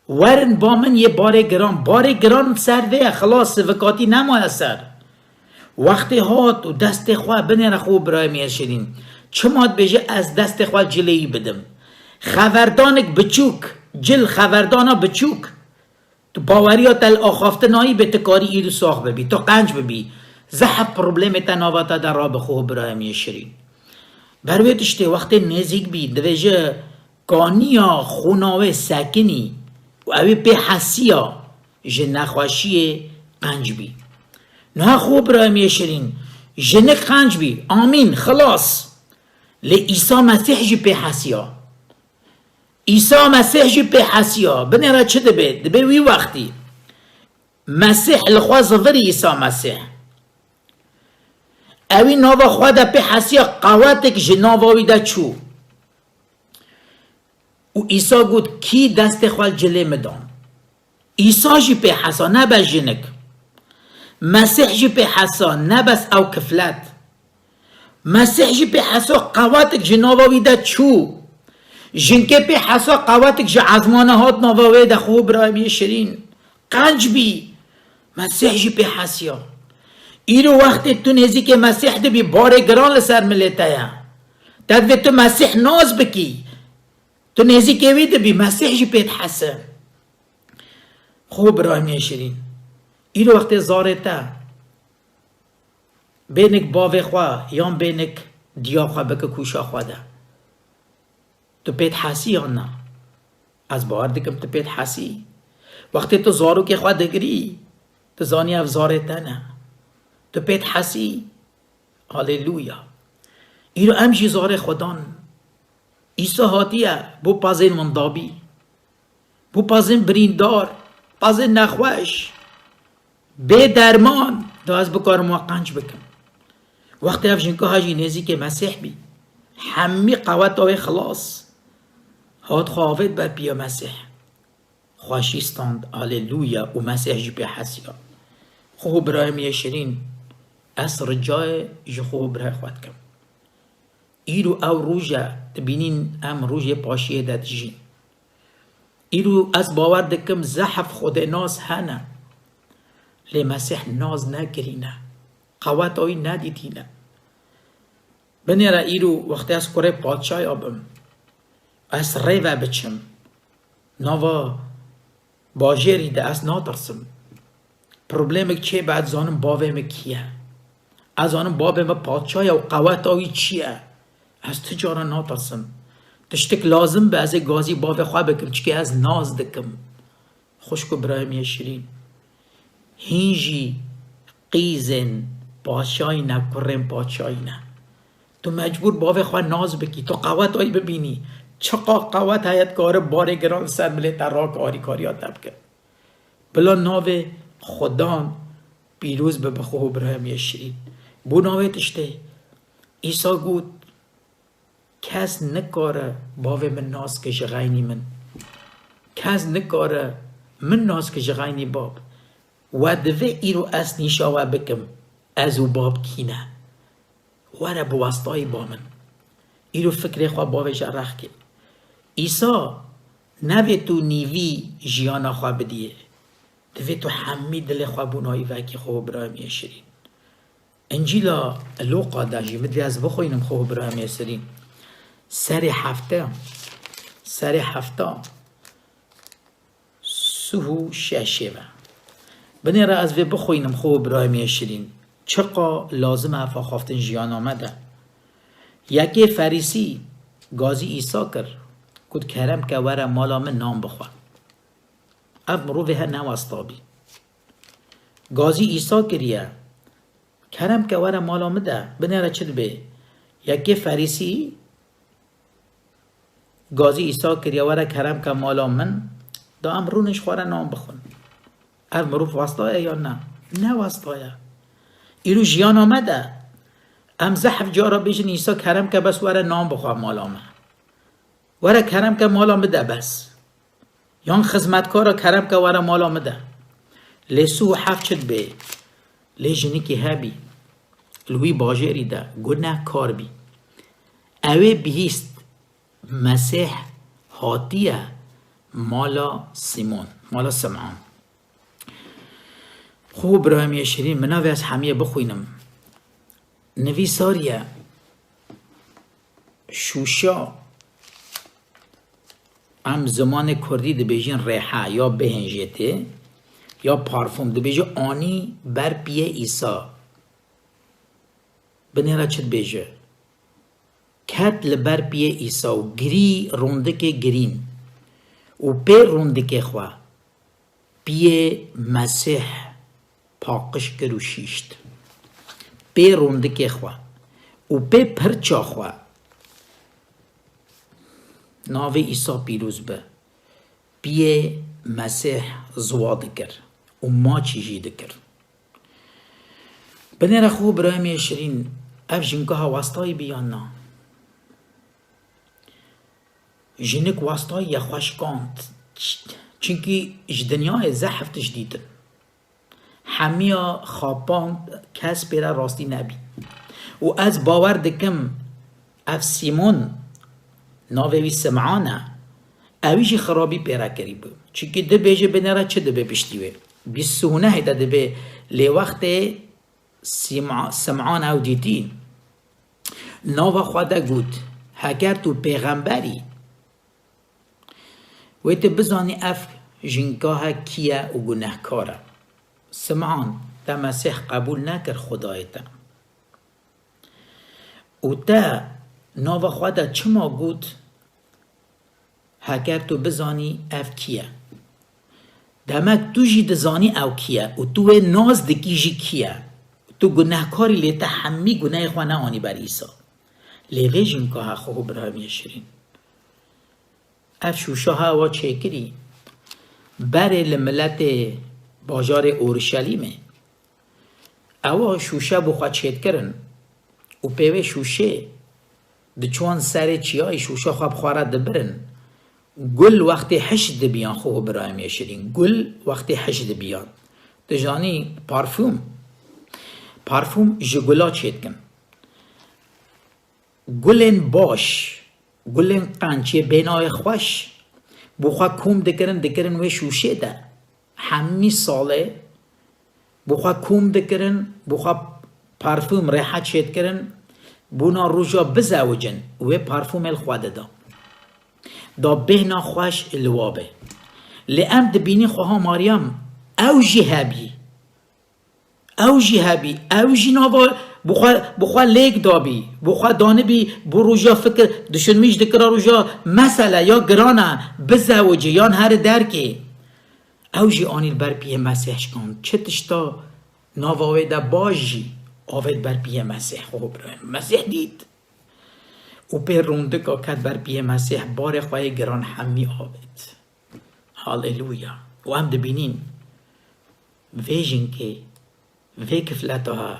werin ba min yê barê giran. Barê giran ser vê ye, xilas, sivikatî nemaye ser. Wextê hat û destê xwe, binêre xwe birayê min yê şirîn. Çima dibêje ez destê xwe cilê wî bidim? Xeverdanik biçûk, cil xeverdana biçûk. Tu baweriya te li axaftina wî bê, tu karî îro sax bibî, tu qenc bibî. Zehf problemê te nava te de rabe xwe birayê min yê şirîn. Ber wê tiştê wextê nêzîk bî, dibêje kaniya xûna wê sekinî û ew ê pê hesiya, ji nexweşiyê qenc bî. Niha xwe birayê min yê şirîn, jinik qenc bî. Amîn, xilas. Lê Îsa Mesîh jî pê hesiya. Îsa Mesîh jî pê hesiya. Binêre çi dibe? Dibe wî wextî Mesîh li xwe zivirî Îsa Mesîh. Ewî nava xwe de pê hesiya, qewetek ji nava wî de çû. Û Îsa got, kî destê xwe li cilê min dan? Îsa jî pê hesa, ne bes jinik. Mesîh jî pê hesa, ne bes ew kiflet. Mesîh jî pê hesa, qewetek ji nava wî de çû. Jinkê pê hesa, qewetek ji ezmana hat nava wê de, xwe birayê min yê şirîn. Qenc bî. Mesîh jî pê hesiya. Îro wextê tu nêzîkê Mesîh dibî, barê giran li ser milê te ye. Te divê tu Mesîh nas bikî. Tu nêzîkê wî dibî, Mesîh jî pê dihese. Xwe birayê min yê şirîn. Îro wextê zarê te bênik bavê xwe yan bênik diya xwe bike kûşa xwe de. Tu pê dihesî yan na? Ez bawer dikim tu pê dihesî. Wextê tu zarokê xwe digirî, tu zanî ev zarê te ne. Tu pê dihesî. Haleluya. Îro em jî zarê Xudan. Îsa hatiye bo pezên windabî. Bo pezên birîndar, pezên nexweş, bê derman, da ez bikarim wan qenc bikim. Wextê ev jinka ha jî nêzîkê Mesîh bî, hemî qeweta wê xilas. Hat xwe avêt ber piya Mesîh. Xweşî stand, Aleluya, û Mesîh jî pê hesiya. Xwe birayê min yê şirîn, ez ricayê ji xwe û birayê xwe dikim. Îro ew roj e, dibînîn em rojê paşiyê de dijîn. Îro ez bawer dikim zehf xwedênas hene. Lê Mesîh nas nekirîne. Qeweta wî nedîtîne. Binêre îro wextê ez kurê padşaya bim, ez rê ve biçim. Nava bajêrî de ez natirsim. Problemek çêbe, ez zanim bavê min kî ye. Ez zanim bavê min padşa ye û qeweta wî çi ye. Ez ti cara natirsim. Tiştek lazim be, ez ê gazî bavê xwe bikim, çikê ez nas dikim. Xwişk û birayê min yê şirîn. Hîn jî qîzên paşayî ne, kurên paşayî ne. Tu mecbûr bavê xwe nas bikî, tu qeweta wî bibînî. Çiqa qewet heye dikare barê giran li ser milê te rake, alîkariya te bike. Bila navê Xudan pîroz bibe, xwe û birayê min yê şirîn. Bû navê tiştê. Îsa got, kes nikare bavê min nas ke ji xeynî min. Kes nikare min nas ke ji xeynî bab. We divê îro ez nîşa we bikim, ez û bab kî ne. Were bi wastayî ba min. Îro fikrê xwe bavêje rex kê. Îsa nevê tu nîvî jiyana xwe bidiyê. Divê tu hemî dilê xwe bûnayî vekî, xwe û birayê min yê şirîn. Încîla Lûqa de jî, min divê ez bixwînim, xwe û birayê min yê şirîn. Serê hefte, serê hefta, sih û şeşê ve. Binêre ez vê bixwînim, xwe û birayê min yê şirîn. Çiqa lazim e ev axaftin jiyana me de. Yekê Ferîsî gazî Îsa kir, got, kerem ke were mala min nan bixwe. Ev mirovê he newesta bî. Gazî Îsa kiriye, kerem ke were mala min de, binêre çi dibê. Yekê Ferîsî gazî Îsa kiriye, were kerem ke mala min, da em rûnin ji xwe re nan bixwin. Ev mirov wasta ye ya ne? Ne wasta ye. Îro jiyana me de em zehf cara bêjin, Îsa kerem ke bes were nan bixwe mala me. Were kerem ke mala min de bes. Yan xizmetkara kerem ke were mala min de. Lê sih û heft çi dibê? Lê jinikî hebî. Li wî bajêrî de gunehkar bî. Ew ê bihîst Mesîh hatiye mala Sîmon, mala Sim'an. Xwe û birayê min yê şirîn, min navê ez hemiyê bixwînim. Nivîsariye Şûşa, em zimanê kurdî dibêjin rêhe ya bihên jê tê, ya parfûm, dibêje anî ber piyê Îsa. Binêre çi dibêje? Ket li ber piyê Îsa û girî rondikê girîn û pê rondikê xwe piyê Mesîh paqij kir û şîşt. Pê rondikê xwe û pê pirça xwe, navê Îsa pîroz be, piyê Mesîh ziwa dikir û maçî jî dikir. Binêre xwe birayê min yê şirîn, ev jinka ha wastayî bî yan na? Jinik wastayî ye xwe şikand. Ç-, çinkî ji dinyayê zehf tişt dîtin. Hemiya xapand, kes pê re rastî nebî. Û ez bawer dikim, ev Sîmon, navê wî Sim'an e, ewî jî xirabî pê re kirîbû. Çinkî dibêje binêre çi dibe piştî wê. Bîst û nehê de dibe, lê wextê Sîma-, Sim'an ew dîtî, nava xwe de got, heger tu pêxember î, wê tu bizanî ev jinka he kî ye û gunehkar e. Sim'an, te Mesîh qebûl nekir Xwedayê te. Û te nava xwe de çima got, heger tu bizanî ev kî ye? Demek tu jî dizanî ew kî ye û tu wê nas dikî jî kî ye. Tu gunehkar î, lê te hemî gunehê xwe neanî ber Îsa. Lê vê jinka he xwe û birayê min yê şirîn. Ev şûşa ha wa çêkirî, berê li miletê bajarê Orşelîmê. Ewa şûşe bo xwe çêdikirin û pê wê şûşê diçûn serê çiyayî, şûşa xwe bi xwe re dibirin Gul wextê hişk dibiyan, xwe birayê min yê şirîn. Gul wextê hişk dibiyan. Tu zanî parfûm. Parfûm ji gula çêdikin. Gulên baş, gulên qenc yê bêhnayê xweş, bi xwe kûm dikirin, dikirin wê şûşê de. Hemî salê bi xwe kûm dikirin, bi xwe parfûm rêhet çêdikirin, bona roja bizewicin, wê parfûmê li xwe dida. Da bêhna xweş li wa be. Lê em dibînî xweha Meryem, ew jî hebî. Ew jî hebî. Ew jî nava bi xwe, bi xwe lêk dabî. Bi xwe danibî bo roja fikir, düşünmüş dikira roja mesele ya giran e, bizewicî yan here derkê. Ew jî anî li ber piyê Mesîh şikand. Çi tişta nava wê de baş jî avêt ber piyê Mesîh, xwe birayê min. Mesîh dît. Û pê rûndika ket ber piyê Mesîh, barê xwe yê giran hemî avêt. Haleluya. Û em dibînîn vê jinkê, vê kifleta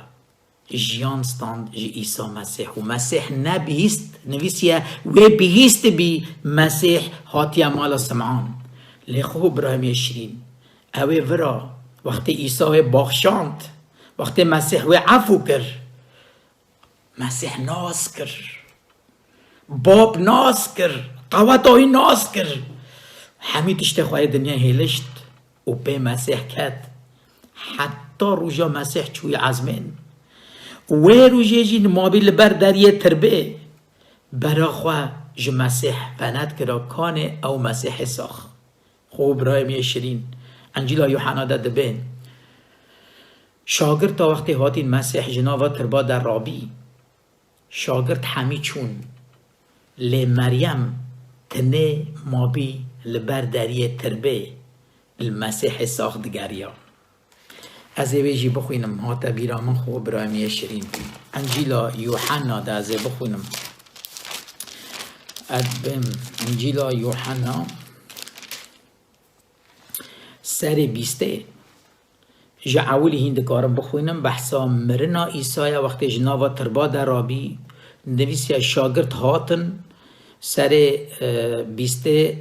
jiyan stand ji Îsa Mesîh. Û Mesîh nebihîst, nivîsiye, wê bihîstibî Mesîh hatiye mala Sim'an. Lê xwe birayê min yê şirîn, ew ê vira wextê Îsa wê baxşand, wextê Mesîh wê efû kir, Mesîh nas kir. Bab nas kir. Qeweta wî nas kir. Hemî tiştê xwe yê dinyayê hêlişt û pê Mesîh ket. Heta roja Mesîh çûyî ezmên. Û wê rojê jî nimabî li ber deriyê tirbê. Bera xwe ji Mesîh venet kira kanê ew Mesîhê sax. Xwe birayê min yê şirîn. Encîla Yuhanna de dibê. Şagirta wextê hatîn Mesîh ji nava tirba de rabî. Şagirt hemî çûn. Lê Meryem tinê mabî li ber deriyê tirbê li Mesîhê sax digeriya. Ez ê wê jî bixwînim, hate bîra min xwe birayê min yê şirîn. Encîla Yuhanna de ez ê bixwînim. Ez bêm Encîla Yuhanna serê bîstê. Ji ewilî hîn dikarim bixwînim, behsa mirina Îsaya wextê ji nava tirba de rabî, nivîsiya şagirt hatin, serê, e, bîstê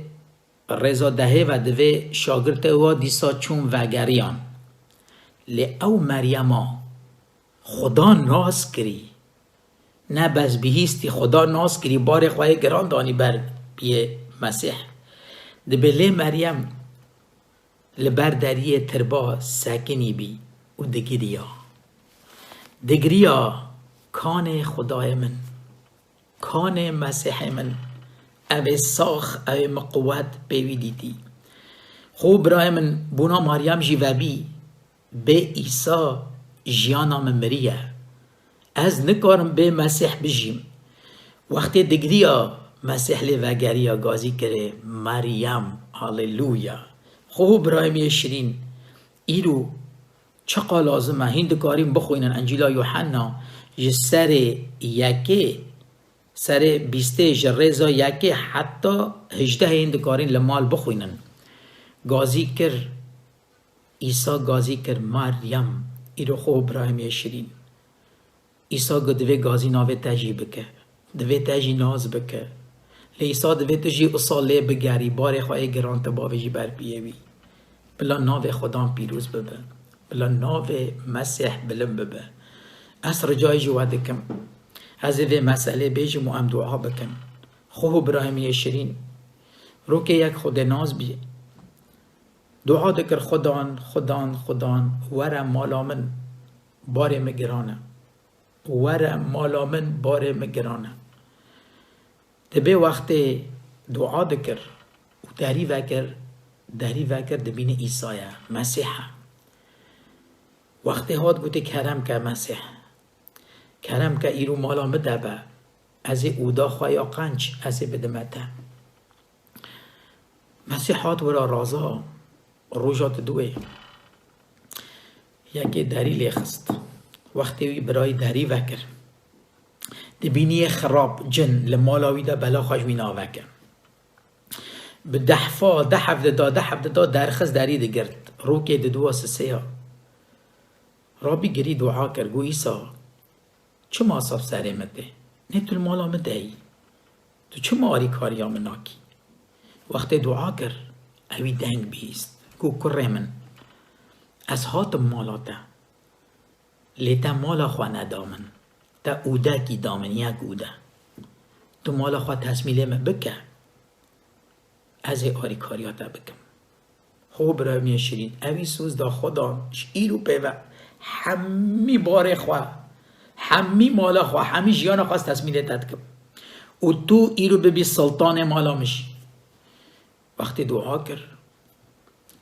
rêza dehê ve divê şagirtê wa dîsa çûn vegeriyan. Lê ew Meryema Xuda nas kirî. Ne bes bihîstî, Xuda nas kirî, barê xwe yê giran danî ber piyê Mesîh. Dibê lê Meryem li ber deriyê tirba sekinî bî û digiriya. Digiriya, kanê Xudayê min, kanê Mesîhê min, ev ê sax, ev ê min quwet pê wî dîtî. Xwe birayê min, bona Meryem jî vebî, bê Îsa jiyana min miriye. Ez nikarim bê Mesîh bijîm. Wextê digiriya, Mesîh lê vegeriya, gazî kirê, Meryem, Haleluya. Xwe birayê min yê şirîn, îro çiqa lazim e, hîn dikarîn bixwînin Encîla Yuhanna ji serê yekê, serê bîstê ji rêza yekê heta hejdehê hîn dikarîn li mal bixwînin. Gazî kir, Îsa gazî kir, Meryem, îro xwe birayê min yê şirîn. Îsa got, divê gazî navê te jî bike. Divê te jî nas bike. Lê Îsa divê tu jî usa lê bigerî, barê xwe yê giran tu bavêjî ber piyê wî. Bila navê Xudan pîroz bibe. Bila navê Mesîh bilind bibe. Ez ricayê ji we dikim. Ez ê vê meselê bêjim û em dua bikin. Xwe birayê min yê şirîn. Rokê yek Xwedê nas bî. Dua dikir, Xudan, Xudan, Xudan, were mala min, barê min giran e. Were mala min, barê min giran e. Dibê wextê dua dikir û derî vekir, derî vekir dibîne Îsa ye, Mesîh e. Wextê hat gotê, kerem ke Mesîh, kerem ke îro mala min de be, ez ê oda xwe ya qenc ez ê bidime te. Mesîh hat wira raza, roja diduwê yekê derî lê xist. Wextê wî birayî derî vekir, dibînî yê xirab, cin li mala wî de bela xwe ji wî naveke. Bi dehfa, dehf dida, dehf dida, derxist derî digirt. Rokê diduwa sisêya. Rabî girî dua kir, got, Îsa, çima sab serê min tê? Nê tu li mala min de yî. Tu çima alîkariya min nakî? Wextê dua kir, ewî deng bihîst, got, Kurê min, ez hatim mala te, lê te mala xwe neda min. Te ûdekî da min, yek ûde. Tu mala xwe tesmîlê min bike, ez ê arîkariya te bikim. Xwe birayê min şirîn, ewî soz da Xudan, ji îro pê ve hemî barê xwe, hemî mala xwe, hemî jiyana xwe ez tesmîlê te dikim. Û tu îro bibî sultanê mala min jî. Wextê dua kir,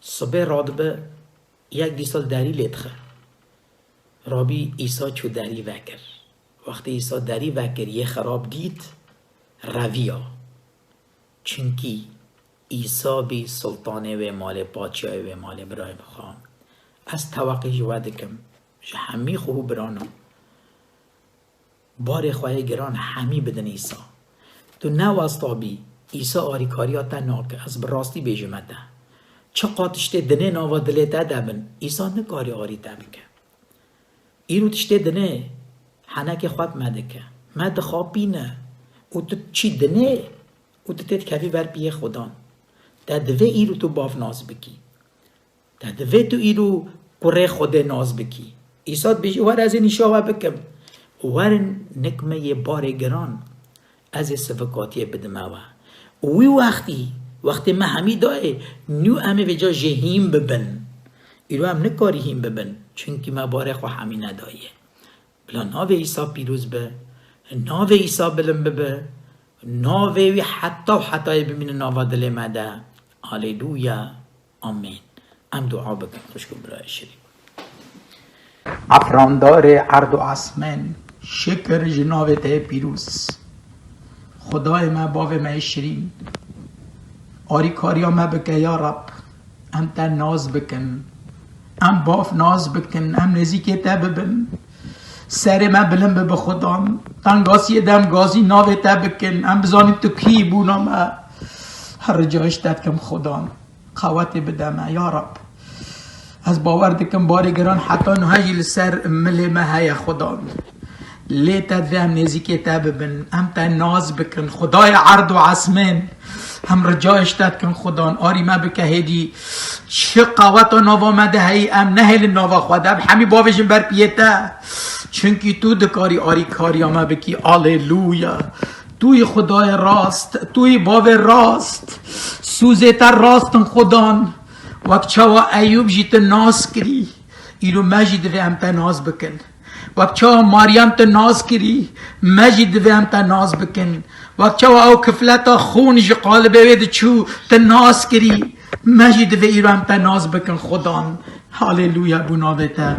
sibê radibe, yek dîsa li derî lê dixe. Rabî Îsa çû derî vekir. Wextê Îsa derî vekir, yê xerab dît, reviya. Çimkî Îsa bî sultanê wê malê, paçiyayê wê malê, birayê min xwe. Ez teweqî ji we dikim, ji hemî xwe û birana. Barê xwe yê giran hemî bidin Îsa. Tu ne westa bî, Îsa arîkariya te nake, ez bi rastî bêjime te. Çiqa tiştê dinê nava dilê te de bin, Îsa nikarî arî te bike. Îro tiştê dinê henekê xwe bi me dike. Me dixapîne û tu çî dinê û tu tê dikevî ber piyê Xudan. Te divê îro tu bav nas bikî. Te divê tu îro kurê Xwedê nas bikî. Îsa dibêje, Were ez ê nîşa we bikim. Werin nik me yê barê giran, ez ê sivikatiyê bidime we. Û wî wextî, wextê me hemî dayê, nû em ê vêca jê hîn bibin. Îro em nikarî hîn bibin, çimkî me barê xwe hemî nedaye. Bila navê Îsa pîroz be, navê Îsa bilind bibe, navê wî heta û hetayê bimîne nava dilê me de. Aleluya. Amên. Em dua bikin, xwişk û birayê şirîn. Efrandarê erd û esmên, şikir ji navê te yê pîroz. Xwedayê me, bavê me yê şirîn, arîkariya me bike ya Reb. Em te nas bikin. Em bav nas bikin. Em nêzîkê te bibin. Serê me bilind bibe Xudan. Tengasiyê de em gazî navê te bikin. Em bizanîn tu kî yî, bûna me. Her rica ji te dikim Xudan. Qewetê bide me, ya Rab. Ez bawer dikim barê giran heta niha jî li ser milê me heye, Xudan. Lê te divê em nêzîkê te bibin, em te nas bikin. Xwedayê erd û esmên, em rica ji te dikin, Xudan. Arî me bike hêdî. Çi qeweta nava me de heyî, em nehêlin nava xwe de, em hemî bavêjin ber piyê te. Çimkî tu dikarî arîkariya me bikî. Aleluya. Tu yî Xwedayê rast, tu yî bavê rast. Sûzê te rast in Xudan. Wek çawa Eyûb jî tu nas kirî, îro me jî divê em te nas bikin. Wek çawa Meryem tu nas kirî, me jî divê em te nas bikin. Wek çawa ew kifleta xûn ji qalibê wê diçû, tu nas kirî, me jî divê îro em te nas bikin Xudan. Haleluya bo navê te.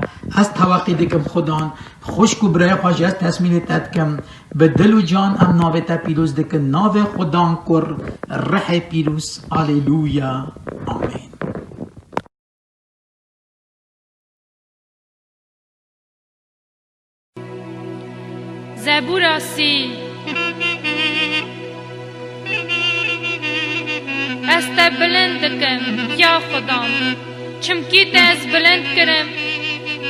Ez teweqî dikim Xudan. Xwişk û birayê xwe jî ez tesmîlê te dikim. Bi dil û can em navê te pîroz dikin. Navê Xudan Kur, Rihê Pîroz. Aleluya. Amên. Zebûra sî. Ez te bilind dikim, ya Xudan, çimkî te ez bilind kirim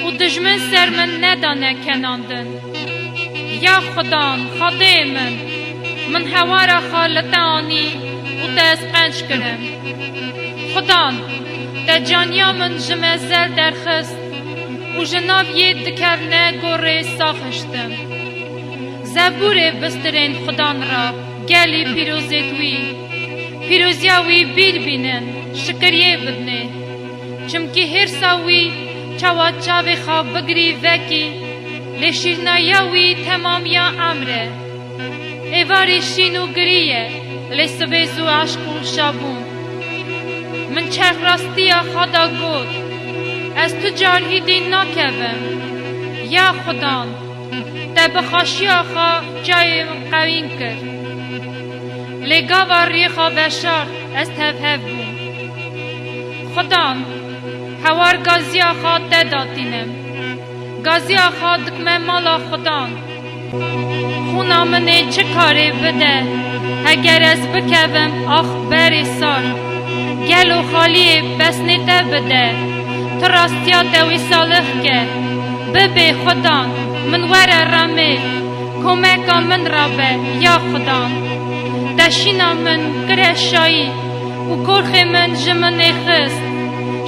û dijmin ser min nedane kenandin. Ya Xudan, Xwedê min, min hewara xwe li te anî û te ez qenc kirim. Xudan, te caniya min ji me zel derxist û ji nav yê dikevne gorê saxiştim. Zebûrê bistirên Xudan re, gelî pîrozêt wî, pîroziya wî bîr bînin, şikiriyê bidinê. Çimkî hêrsa wî çawa çavê xwe bigirî vekî, lê şîrnayiya wî temamiya emr e. Êvarî şîn û girî ye, lê sibê zû eşq û şabûn. Min çerx rastiya xwe da got, ez tu car hîdî nakevim. Ya Xudan, te bi xweşiya xwe çavê min qewîn kir. Lê gava riyê xwe veşart, ez tevhev bûm. Xudan, hewar gaziya xwe te datînim. Gaziya xwe dikme mala Xudan. Xûna min ê çi karê bide, heger ez bikevim ax berê sar. Gelo xaliyê pesnê te bide, tu rastiya te wî salix ke. Bibê Xudan, min were remê, komeka min re be, ya Xudan. Te şîna min kire şayî, Û korxê min ji min nêxist.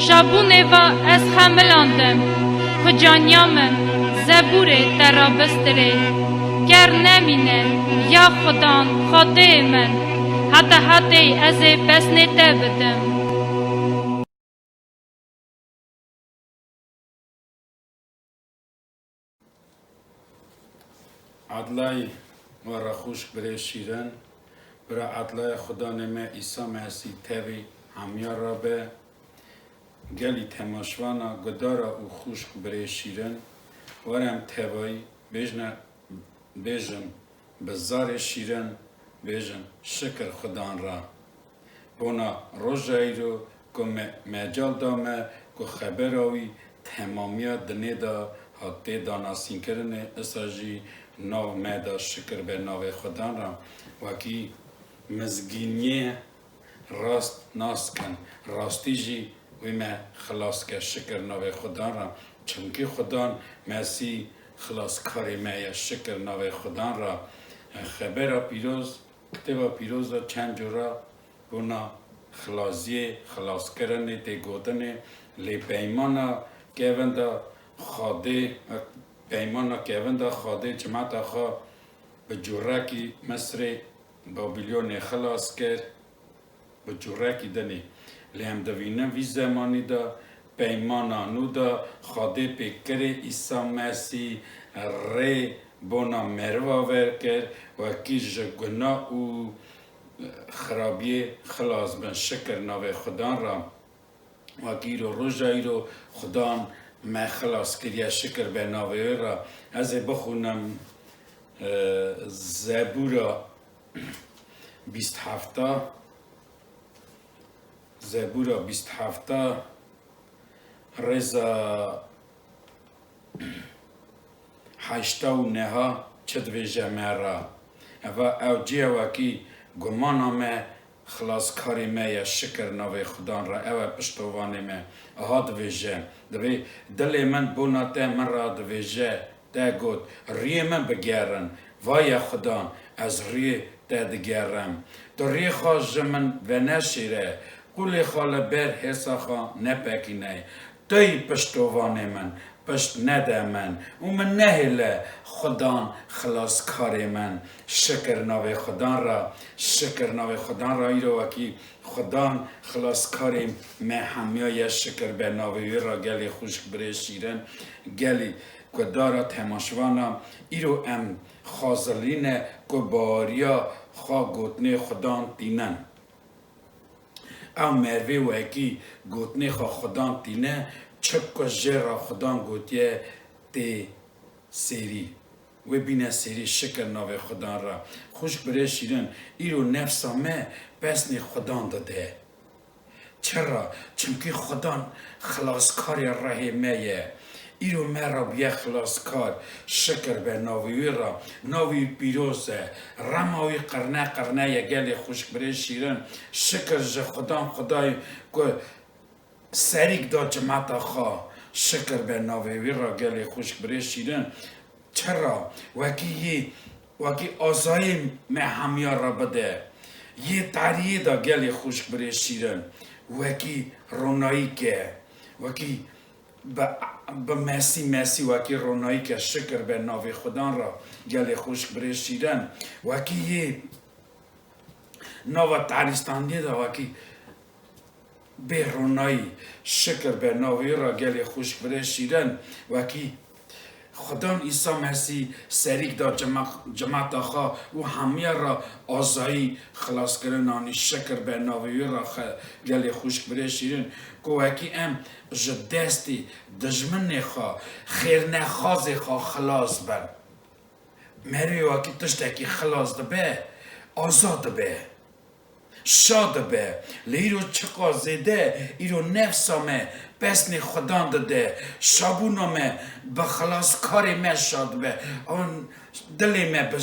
Şabûnê va ez xemilandim. Ku caniya min zebûrê te rabistirê. Ger nemîne ya Xudan Xwedê min, heta hetê ez ê pesnê te bidim. Edlay we re xwişk birê şîrin, bira Edlaya Xudanê me Îsa Mesîh tevî hemiya re be. Gelî temaşvana gudara û xwişk birê şîrin, were em tevayî bêjne, bêjin bi zarê şîrin, bêjin şikir Xudan re. Bona roja îro ku me mecal da me ku xebera wî temamiya dinê de hat tê danasînkirinê, isa jî nav me de şikir be navê Xudan re. Wekî mizgîniyê rast nas kin, rastî jî wî me xilas ke, şikir navê Xudan re. Çimkî Xudan Mesîh xilaskarê me ye, şikir navê Xudan re. Xebera pîroz Kitêba Pîroz de çend cora bona xilaziyê, xilaskirinê tê gotinê, lê peymana kevin de Xwedê, peymana kevin de Xwedê cimeta xwe bi curekî Misrê, Babilonê xilas kir, bi curekî dinê. Lê em divînin vî zemanî de, peymana nû de Xwedê pêkirê Îsa Mesîh rê bona meriva ver kir, wekî ji guna û xirabiyê xilas bin. Şikir navê Xudan re. Wekî îro, roja îro Xudan me xilas kiriye, şikir be navê wê re. Ez ê bixwînim, e, Zebûra bîst hefta, Zebûra bîst hefta, rêza heşta û neha çi dibêje me re? Eva ew cî ye wekî gumana me, xilaskarê me ye, şikir navê Xudan re, ew e piştovanê me. Aha dibêje, dibê, dilê min bona te min re dibêje, te got, riyê min bigerin. Vaye Xudan, ez riyê te digerim. Tu riyê xwe ji min veneşêre, qûlê xwe li ber hêsa xwe nepekîne. Tu yî piştovanê min, pişt nede min û min nehêle, Xudan xilaskarê min. Şikir navê Xudan re, şikir navê Xudan re. Îro wekî Xudan xilaskarê me hemiya ye, şikir be navê wê re, gelê xwişk birê şîrin, gelî gudara temaşvana. Îro em xwazilîne ku baweriya xwe gotinê Xudan tînin. Ew merivê wekî gotinê xwe Xudan tîne, çi ku jê re Xudan gotiye tê sêrî. Wê bîne sêrî, şikir navê Xudan re. Xwişk birê şîrin, îro nefsa me pesnê Xudan dide. Çira? Çimkî Xudan xilaskarê rehê me ye. Îro me re bûye xilaskar, şikir be navê wî re, navê wî pîroz e, rema wî qirne qirne ye, gelê xwişk birê şîrin, şikir ji Xudan, Xwedayê ku serîk da cimeta xwe, şikir be navê wî re, gelê xwişk birê şîrin. Çira? Wekî yê, wekî azayî me hemiya re bide. Yê tariyê de, gelê xwişk birê şîrin, wekî ronayî ke, wekî bi, bi mesî mesî wekî ronayî ke, şikir be navê Xudan re, gelê xwişk birê şîrin. Wekî yê nava tarîstaniyê de wekî bê ronayî, şikir be navê wî re, gelê xwişk birê şîrin, wekî Xudan Îsa Mesîh serîk da cema-, cemata xwe û hemiya re azayî, xilaskirin anî, şikir be navê wî re, xe-, gelê xwişk birê şîrin, ku wekî em ji destê dijminê xwe, xêrnexwazê xwe xilas bin. Merivê wekî tiştekî xilas dibe, azad dibe, şa dibe. Lê îro çiqas zêde, îro nefsa me pesnê Xudan dide, şabûna me bi xilaskarê me şa dibe. An dilê me bi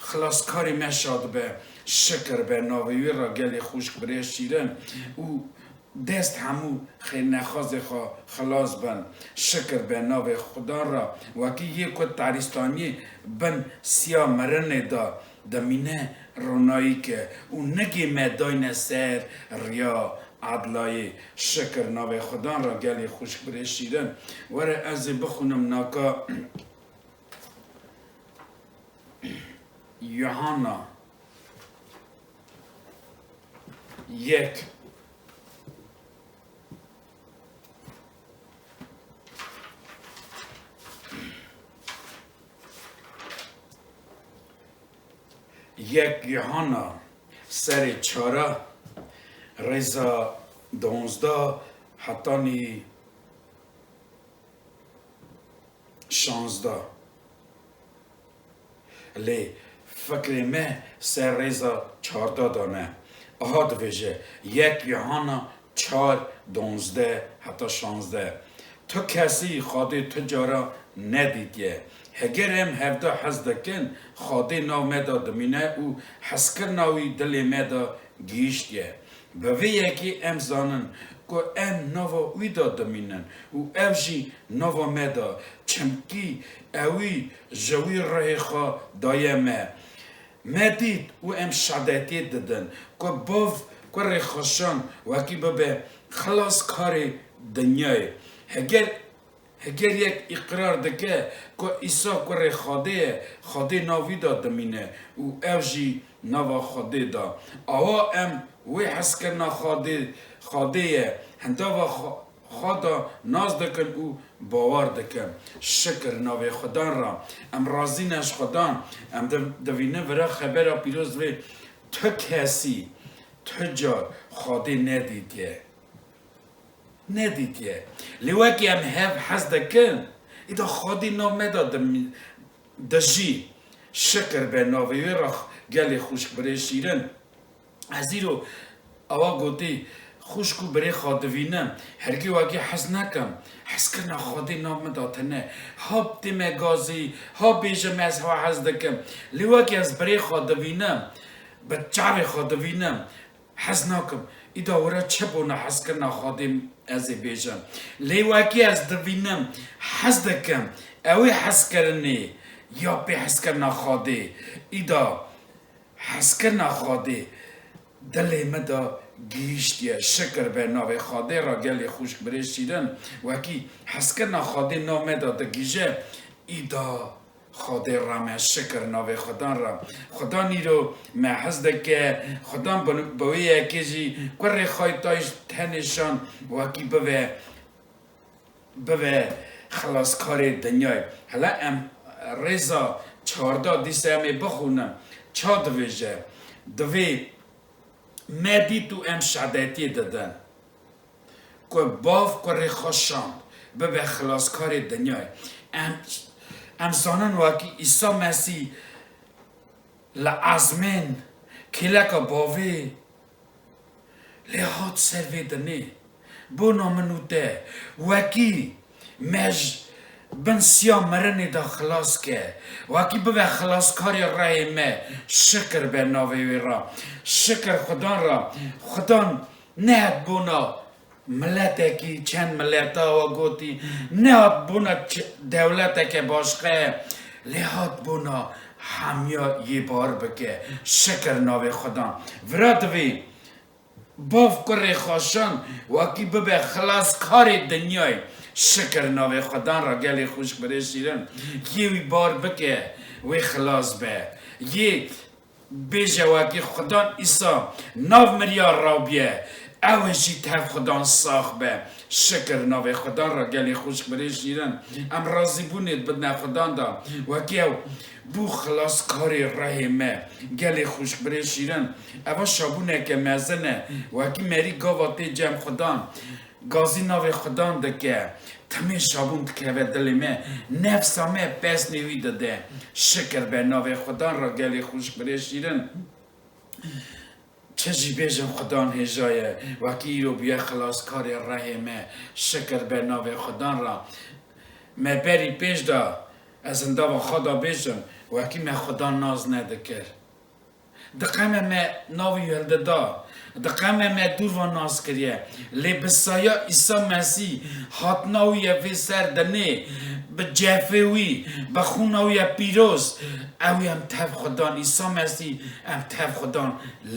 xilaskarê me şa dibe. Şikir be navê wî re, gelê xwişk birê şîrin. Û dest hemû xêrnexwazê xwe xilas bin. Şikir be navê Xudan re. Wekî yê ku tarîstaniyê bin siya mirinê de, dimîne ronayî ke û nigê me dayne ser riya edlayê. Şikir navê Xudan ra gelê xwişk birê şîrin. Were ez ê bixwînim naka Yuhanna yek. Yek Yuhanna serê çara rêza donzda hetanî şanzda. Lê fikrê me ser rêza çarda de ne. Aha divêje, yek Yuhanna çar, donzdeh heta şanzdeh. Tu kesî Xwedê tu cara nedîtiye. Heger em hevda hez dikin, Xwedê nav me de dimîne û hezkirina wî dilê me de gihîştiye. Bi vê yekê em zanin ku em nava wî de dimînin û ew jî nava me de, çimkî ewî ji wî ruhê xwe daye me. Me dît û em şadetiyê didin ku Bav kurê xwe şand wekî bibe xilaskarê dinyayê. Heger Heger yek îqrar dike ku Îsa kurê Xwedê ye, Xwedê nav wî de dimîne û ew jî nava Xwedê de. Awa em wê hezkirina Xwedê, Xwedê ye, hindava xwe, xwe de nas dikin û bawer dikin. Şikir navê Xudan re. Em razî ne ji Xudan. Em di-, divînin vira xebera pîroz vê tu kesî, tu car Xwedê nedîtiye. Nedîtiye. Lê wekî em hev hez dikin, îda Xwedî nav me de dim-, dijî. Şikir be navê wê re, gelê xwişk birê şîrin. Ez îro awa gotî, xwişk û birê xwe divînim, hergî wekî hez nekim. Hezkirina Xwedê nav min de tune. Ha tê me gazî, ha bêjim ez ha hez dikim. Lê wekî ez birê xwe divînim, bi çavê xwe divînim, hez nakim. Îda wira çi bona hezkirina Xwedê ez ê bêjim. Lê wekî ez divînim, hez dikim. Ew ê hezkirinê ya pê hezkirina Xwedê. Îda hezkirina Xwedê dilê min de gihîştiye. Şikir be navê Xwedê re gelê xwişk birê şîrin. Wekî hezkirina Xwedê nav me de digihîje. Îda Xwedê re me şikir navê Xudan re. Xudan îro me hez dike, Xudan bi, bi wê yekê jî kurê xwe tay ji tenê şand wekî bibe, bibe xilaskarê dinyayê. Hela em rêza çarda dîsa em ê bixwînin. Ça divêje? Divê me dît û em şadetiyê didin. Ku Bav kurê xwe şand, bibe xilaskarê dinyayê. Em, em zanin wekî Îsa Mesîh li ezmên kêleka bavê lê hat ser vê dinê. Bona min û te, wekî me ji bin siya mirinê de xilas ke, wekî bibe xilaskarê rehê me, şikir be navê wê re. Şikir Xudan re. Xudan nehat bona miletekî, çend mileta wa gotî, nehat bona ç-, dewleteke başqe, lê hat bona hemiya yê bar bike. Şikir navê Xudan. Vira divê Bav kurê xwe şand, wekî bibe xilaskarê dinyayê. Şikir navê Xudan re gelê xwişk birê şîrin. Yê wî bar bike, wê xilas be. Yê Bêje wekî Xudan Îsa nav miriya rabiye, ew ê jî tev Xudan sax be. Şikir navê Xudan re gelê xwişk birê şîrin. Em razîbûnê bidine Xudan de. Wekî ew bû xilaskarê rehê me. Gelê xwişk birê şîrin. Eva şabûneke mezin e. Wekî merî gava tê cem Xudan. Gazî navê Xudan dike, timê şabûn dikeve dilê me, nefsa me pesnê wî dide. Şikir be navê Xudan re gelê xwişk birê şîrin. Çi jî bêjin Xudan hêja ye, wekî îro bûye xilaskarê rehê me. Şikir be navê Xudan re. Me berî pêş de ez hindava xwe de bêjim, wekî me Xudan nas nedikir. Diqeme me navê wî hildida. Diqeme me dûr ve nas kiriye. Lê bi saya Îsa Mesîh hatina wî ye vê ser dinê, bi cefê wî, bi xûna wî ye pîroz, ew em tev Xudan, Îsa Mesîh, em tev Xudan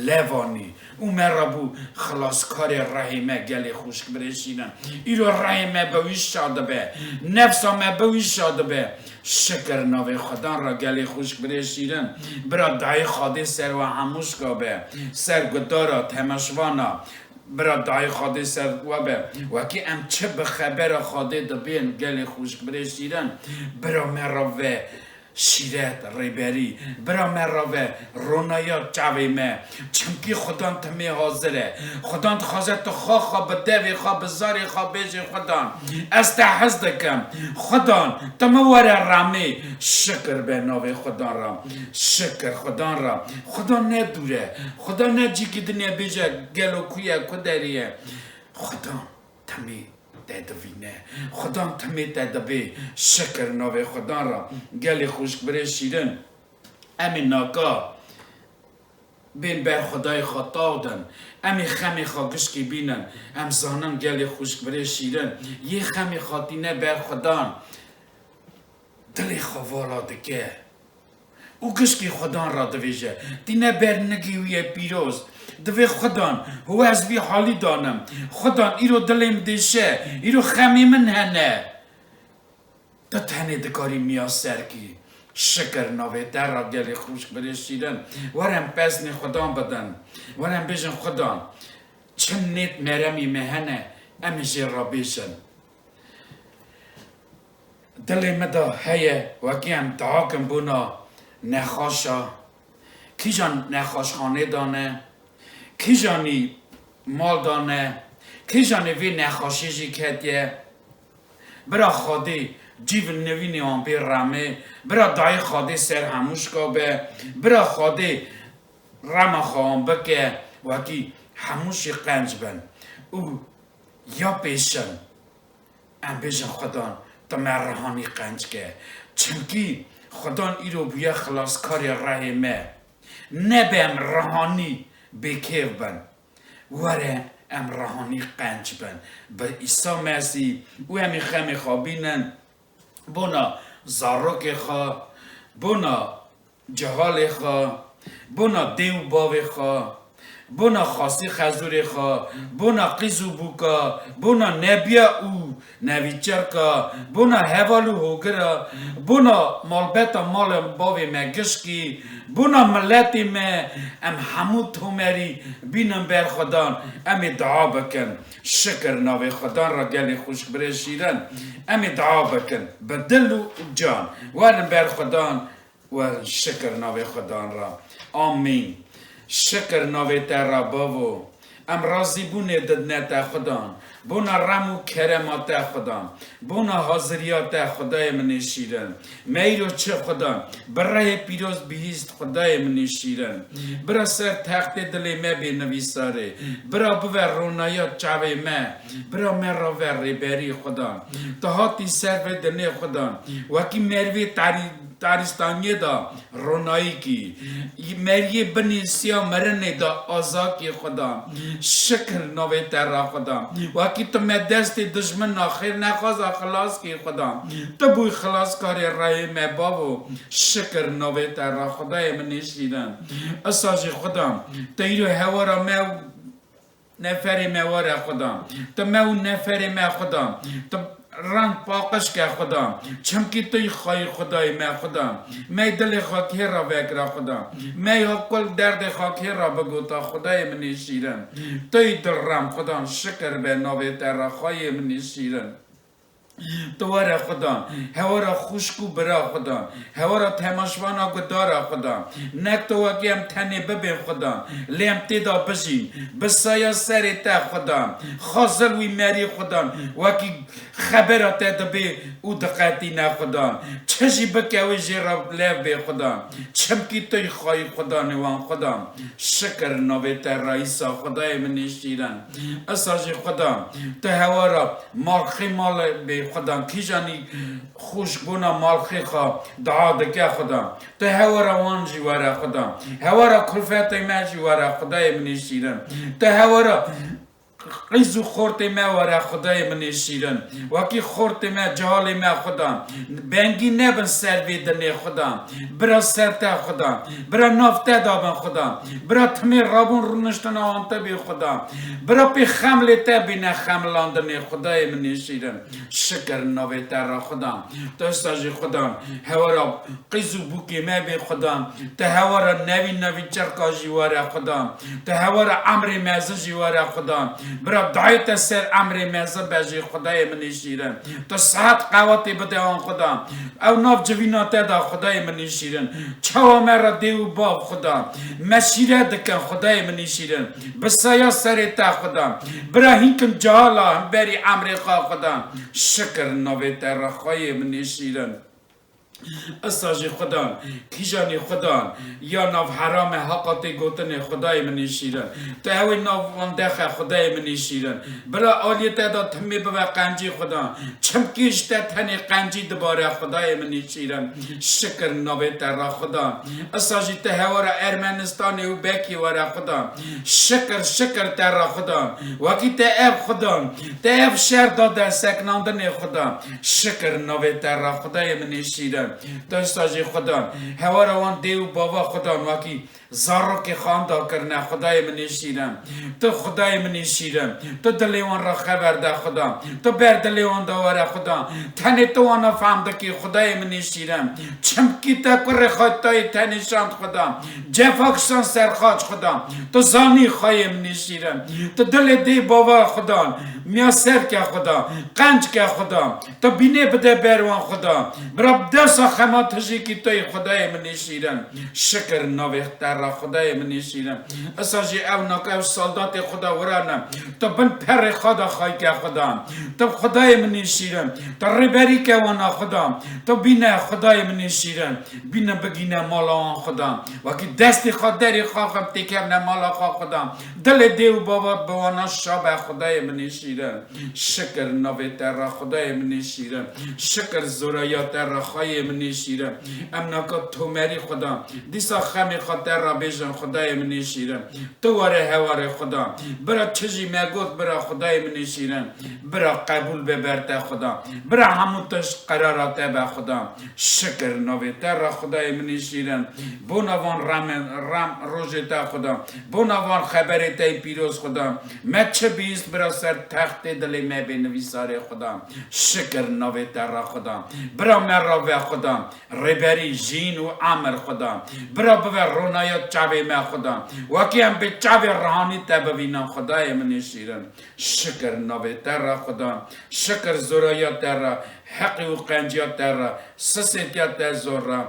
levanî. Û me re bû xilaskarê rehê me, gelê xwişk birê şîrin. Îro rehê me bi wî şa dibe, nefsa me bi wî şa dibe. Şikir navê Xudan re, gelê xwişk birê şîrin. Bira dayê Xadê ser we hemûşka be, ser gudara, temeşvana. Bira dayê Xadê ser we be. Wekî em çi bi xebera Xadê dibên, gelê xwişk birê şîrin, bira me re ve şîret, rêberî, bira me re ve ronaya çavê me. Çimkî Xudan timê hazir e. Xudan dixwaze tu xwe xwe bi devê xwe, bi zarê xwe bêjê Xudan, ez te hez dikim. Xudan, tu min were ramê. Şikir be navê Xudan re. Şikir Xudan re. Xudan ne dûr e. Xudan ne cîkî din e bêje gelo ku ye, ku derê ye. Xudan timê te divîne. Xudan timê te dibê. Şikir navê Xudan re. Gelê xwişk birê şîrin. Em ê naka bên ber Xwedayê xwe taw din. Em ê xemê xwe gişkî bînin. Em zanin gelê xwişk birê şîrin. Yê xemê xwe tîne ber Xudan. Dilê xwe vala dike. Û gişkî Xudan re divêje. Tîne ber nigê wî ye pîroz. Divê Xudan, ho ez vî halî danim. Xudan, îro dilê min dêşe. Îro xemê min hene. Tu tenê dikarî miyaser kî. Şikir navê te re gelê xwişk birê şîrin. Werin peznê Xudan bidin. Werin bêjin Xudan. Çi nêt meremî me hene, em ê jê re bêjin. Dilê me de heye, wekî em dua kin bona nexaşa. Kîjan nexaşxanê de ne, kîjanî mal de ne, kîjanî vê nexaşê jî ketiye. Bira Xwedê cîv nivînê wan bê remê, bira dayê Xwedê ser hemûşka be, bira Xwedê rema xwe wan bike, wekî hemû şî qenc bin û ya pêşin em bêjin Xudan, tu me rihanî qenc ke. Çimkî Xudan îro bûye xilaskarê rehê me. Nebe em rihanî bêkêf bin. Were em rihanî qenc bin bi Îsa Mesîh û em ê xemê xwe bînin bona zarokê xwe, bona cehalê xwe, bona dê û bavê xwe, bona xasî xezûrê xwe, bona qîz û bûka, bona nebiya û nevîçerka, bona heval û hogira, bona malbeta malê bavê me gişkî, bona miletê me, em hemû tomerî bînin ber Xudan, em ê dua bikin. Şikir navê Xudan re gelê xwişk birê şîrin, em ê dua bikin. Bi dil û can werin ber Xudan, werin şikir navê Xudan re. Amîn. Şikir navê te re bavo. Em razîbûnê didine te Xudan. Bona rem û kerema te Xudan. Bona haziriya te Xwedayê min ê şîrin. Me îro çi Xudan? Bi rehê pîroz bihîst Xwedayê min ê şîrin. Bira ser textê dilê me bê nivîsarê. Bira bive ronaya çavê me. Bira me re ve rêberî Xudan. Tu hatî ser vê dinê Xudan. Wekî merivê tarî-, tarîstaniyê de ronayî kî. Meriyê binê siya mirinê de aza kî Xudan. Şikir navê te re Xudan. Wekî tu me destê dijmina xêrnexwaza xilas kî Xudan. Tu bûyî xilaskarê rehê me bavo. Şikir navê te re Xwedayê min ê şîrin. Isa jî Xudan. Tu îro hewara me û neferê me were Xudan. Tu me û neferê me Xudan. Tu rend paqij ke Xudan. Çimkî tu yî xweyî Xwedayê me Xudan. Me dilê xwe kê re vekira Xudan. Me ya kul derdê xwe kê re bigota Xwedayê min ê şîrin. Tu yî dilrem Xudan. Şikir be navê te re xweyê min ê şîrin. Tu were Xudan, hewara xwişk û bira Xudan, hewara temaşvana gudara Xudan. Nek tu wekî em tenê bibên Xudan, lê em tê de bijîn. Bi saya serê te Xudan, xazil wî merî Xudan, wekî xebera te dibê û diqetîne Xudan. Çi jî bike wê jê re lev bê Xudan. Çimkî tu yî xweyî Xudanê wan Xudan. Şikir navê te re Îsa Xwedayê min ê şîrin. Isa jî Xudan, tu hewara malxê malê bê Xudan, kîjanî xwişk bona malxê xwe dua dike Xudan. Tu hewara wan jî were Xudan. Hewara kulfetê me jî were Xwedayê min ê şîrin. Tu hewara Qîz û xortê me were Xwedayê min ê şîrin. Wekî xortê me, cihalê me Xuda. Bengî nebin ser vê dinê Xuda. Bira ser te Xuda. Bira nav te da bin Xuda. Bira timê rabûn rûniştina wan te bê Xuda. Bira pê xemlê te bîne xemlandinê Xwedayê min ê şîrin. Şikir navê te re Xuda. Tu esta jî Xuda. Hewara Qîz û bûkê me bê Xuda. Tu hewara nevî nevî çirka jî were Xuda. Tu hewara emrê mezin jî were Xuda. Bira dayê te ser emrê mezin be jî Xwedayê min ê şîrin. Tu sihet qewetê bide wan Xuda. Ew nav civîna te da Xwedayê min ê şîrin. Çawa me re dê û bav Xuda. Me şîre dikin Xwedayê min ê şîrin. Bi saya serê te Xuda. Bira hînkin cala hemberî emrê xwe Xuda. Şikir navê te re Xweyê min ê şîrin. Esa jî Xudan, kîjanî Xudan, ya nav herame heqa tê gotinê Xudayê min ê şîrin. Tu ewê nav wan dexe Xudayê min ê şîrin. Bila aliyê te de timê bibe qencî Xudan. Çimkî ji te tenê qencî dibare Xudayê min ê şîrin. Şikir navê te re Xudan. Esa jî tu hewara Ermenistanê û Bekî were Xudan. Şikir, şikir te re Xudan. Wekî te ev Xudan, te ev şer da de seknandinê Xudan. Şikir navê te re Xudayê min ê şîrin. Tu esta jî Xudan. Hewara wan dê û bava Xudan wekî zarokê xanda kirine Xudayê min ê şîrin. Tu Xudayê min ê şîrin. Tu dilê wan re xeber de Xudan. Tu ber dilê wan de were Xudan. Tenê tu wana fehm dikî Xudayê min ê şîrin. Çimkî te kurê xwe tayê te nîşand Xudan. Cefakişan ser xaç Xudan. Tu zanî Xweyê min ê şîrin. Tu dilê dê bava Xudan. Miya ser ke Xudan. Qenc ke Xudan. Tu bînê bide ber wan Xuda. Bira bi dewsa xema tijîkî tu yî Xudayê min ê şîrin. Şikir navê te re Xudayê min ê şîrin. Esa jî ew nake ew saldatê Xuda wira ne. Tu bin perê xwe de xayke Xuda. Tu Xudayê min ê şîrin. Tu rêberî ke wana Xuda. Tu bîne Xudayê min ê şîrin. Bîne bigîne mala wan Xuda. Wekî destê xwe derê xwe xem têkevne mala xwe Xuda. Dilê dê û bava bi wana şa be Xudayê min ê şîrin. Şikir navê te re Xudayê min ê şîrin. Şikir zoraya te re Xweyê min ê şîrin. Em naka tomerî Xuda. Dîsa xemê xwe te re bêjin Xudayê min ê şîrin. Tu were hewarê Xuda. Bira çi jî me got bira Xudayê min ê şîrin. Bira qebûl be ber te Xuda. Bira hemû tişt qerara te be Xuda. Şikir navê te re Xudayê min ê şîrin. Bona van remên, rem rojê te Xuda. Bona van xeberê te yê pîroz Xuda. Me çi bihîst bira ser textê dilê me bê nivîsarê Xuda. Şikir navê te re Xuda. Bira me re ve Xuda. Rêberî, jîn û emir Xuda. Bira bive ronaya çavê me Xuda. Wekî em bê çavê rihanî te bivînin Xudayê min ê şîrin. Şikir navê te re Xuda. Şikir zoraya te re. Heqî û qenciya te re. Sisêtiya te zor re.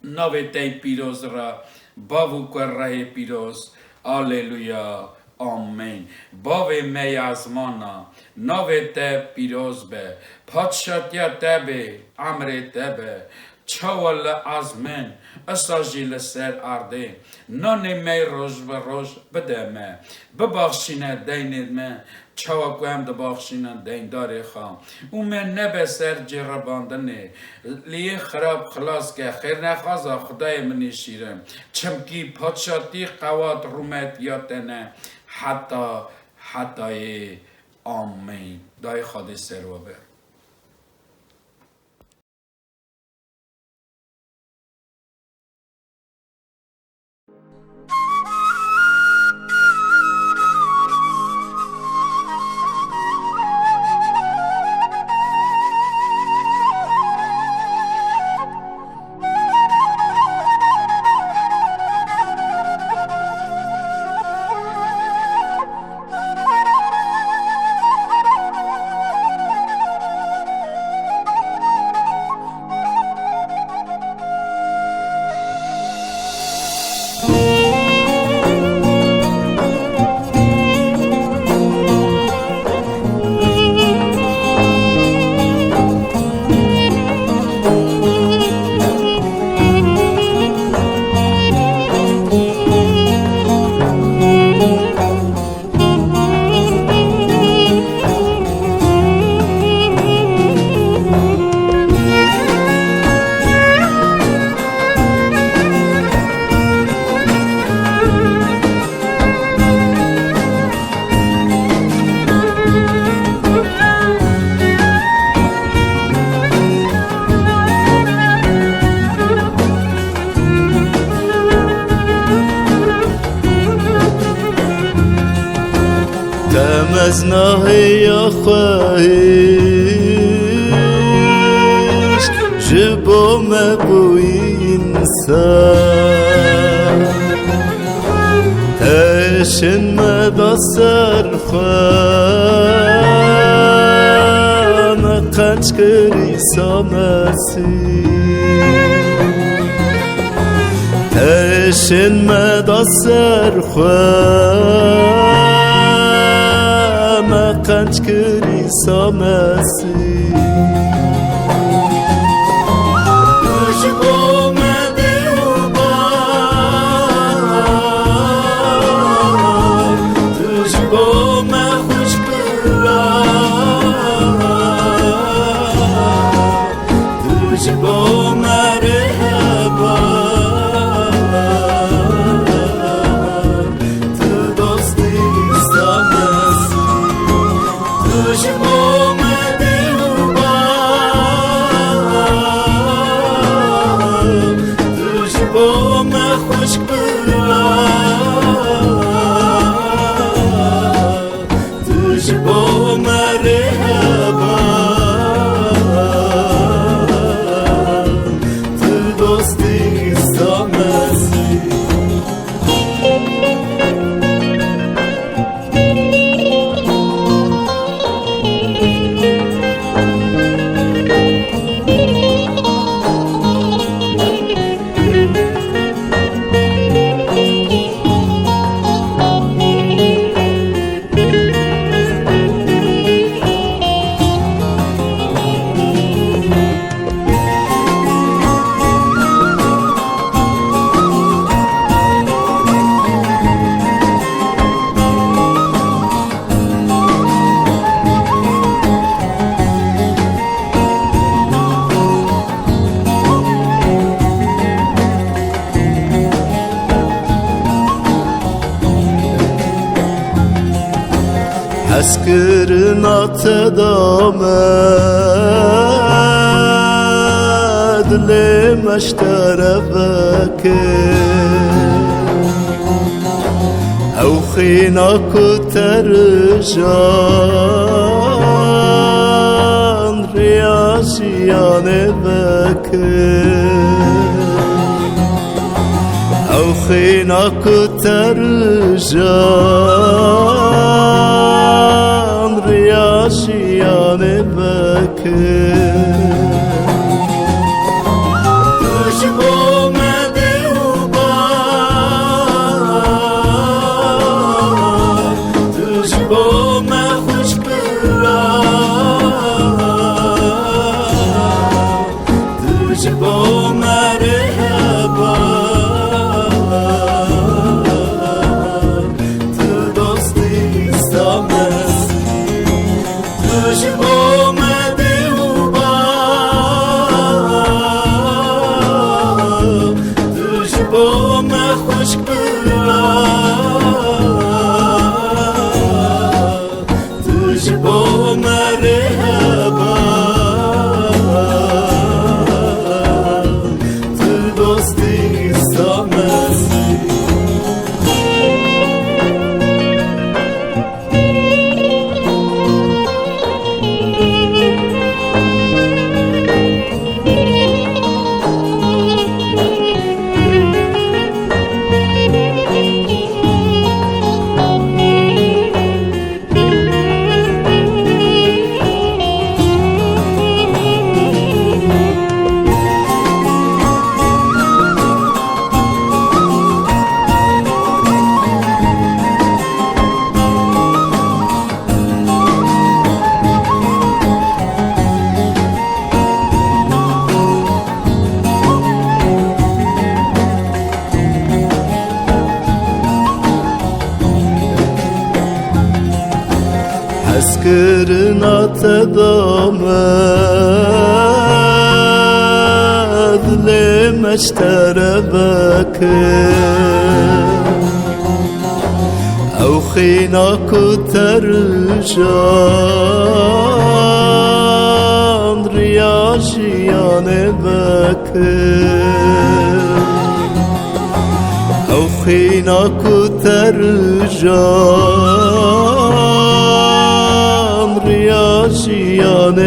Navê te yê pîroz re, bav û kurehê pîroz. Aleluya. Amen. Bavê me yê ezmana, navê te pîroz be. Padşatiya te bê, emrê te be. Çawa li ezmên, isa jî li ser erdê. Nanê me yê roj bi roj bide me. Bibaxşîne deynê me, çawa ku em dibaxşînin deyndarê xwe. Û me nebe ser ceribandinê, lê yê xirab xilas ke, xêrnexwaza Xwedayê min ê şîrin. Çimkî padşatî, qewat, rûmet ya te ne heta hetayê. Amîn. Dayê Xwedê ser we be. Nahêya xwe hişk ji bo me bûyî însan. Teşên me da ser xwe, me qenc kirî samesî. Teşên me da ser xwe, me qenc kirî samesî. Tu ji bo me dê û ba, tu ji bo me xwişk bira. Tu ji bo me rêheba, tu dostî samesî. Tu ji bo me dê û ba, tu ji bo me xwişk bira. Tu ji bo me rêheba, tu dostî samesî. Hezkirina te da me, dilê me ji te re veke. Ew xîna ku te rijan riya jiyanê veke. Ew xîna ku te rijan riya jiyanê veke. Tu ji bo me dê û ba, tu ji bo me xwişk bira. Tu ji bo me rêheba, tu dostî samesî. Tu ji bo me dê û ba, tu ji bo me xwişk bira. Tu ji bo me rêheba, tu dostî samesî. Hezkirina te da me, dilê me ji te re veke. Ew xîna ku te rijan riya jiyanê veke. Ew xîna ku te rijan Şiyanê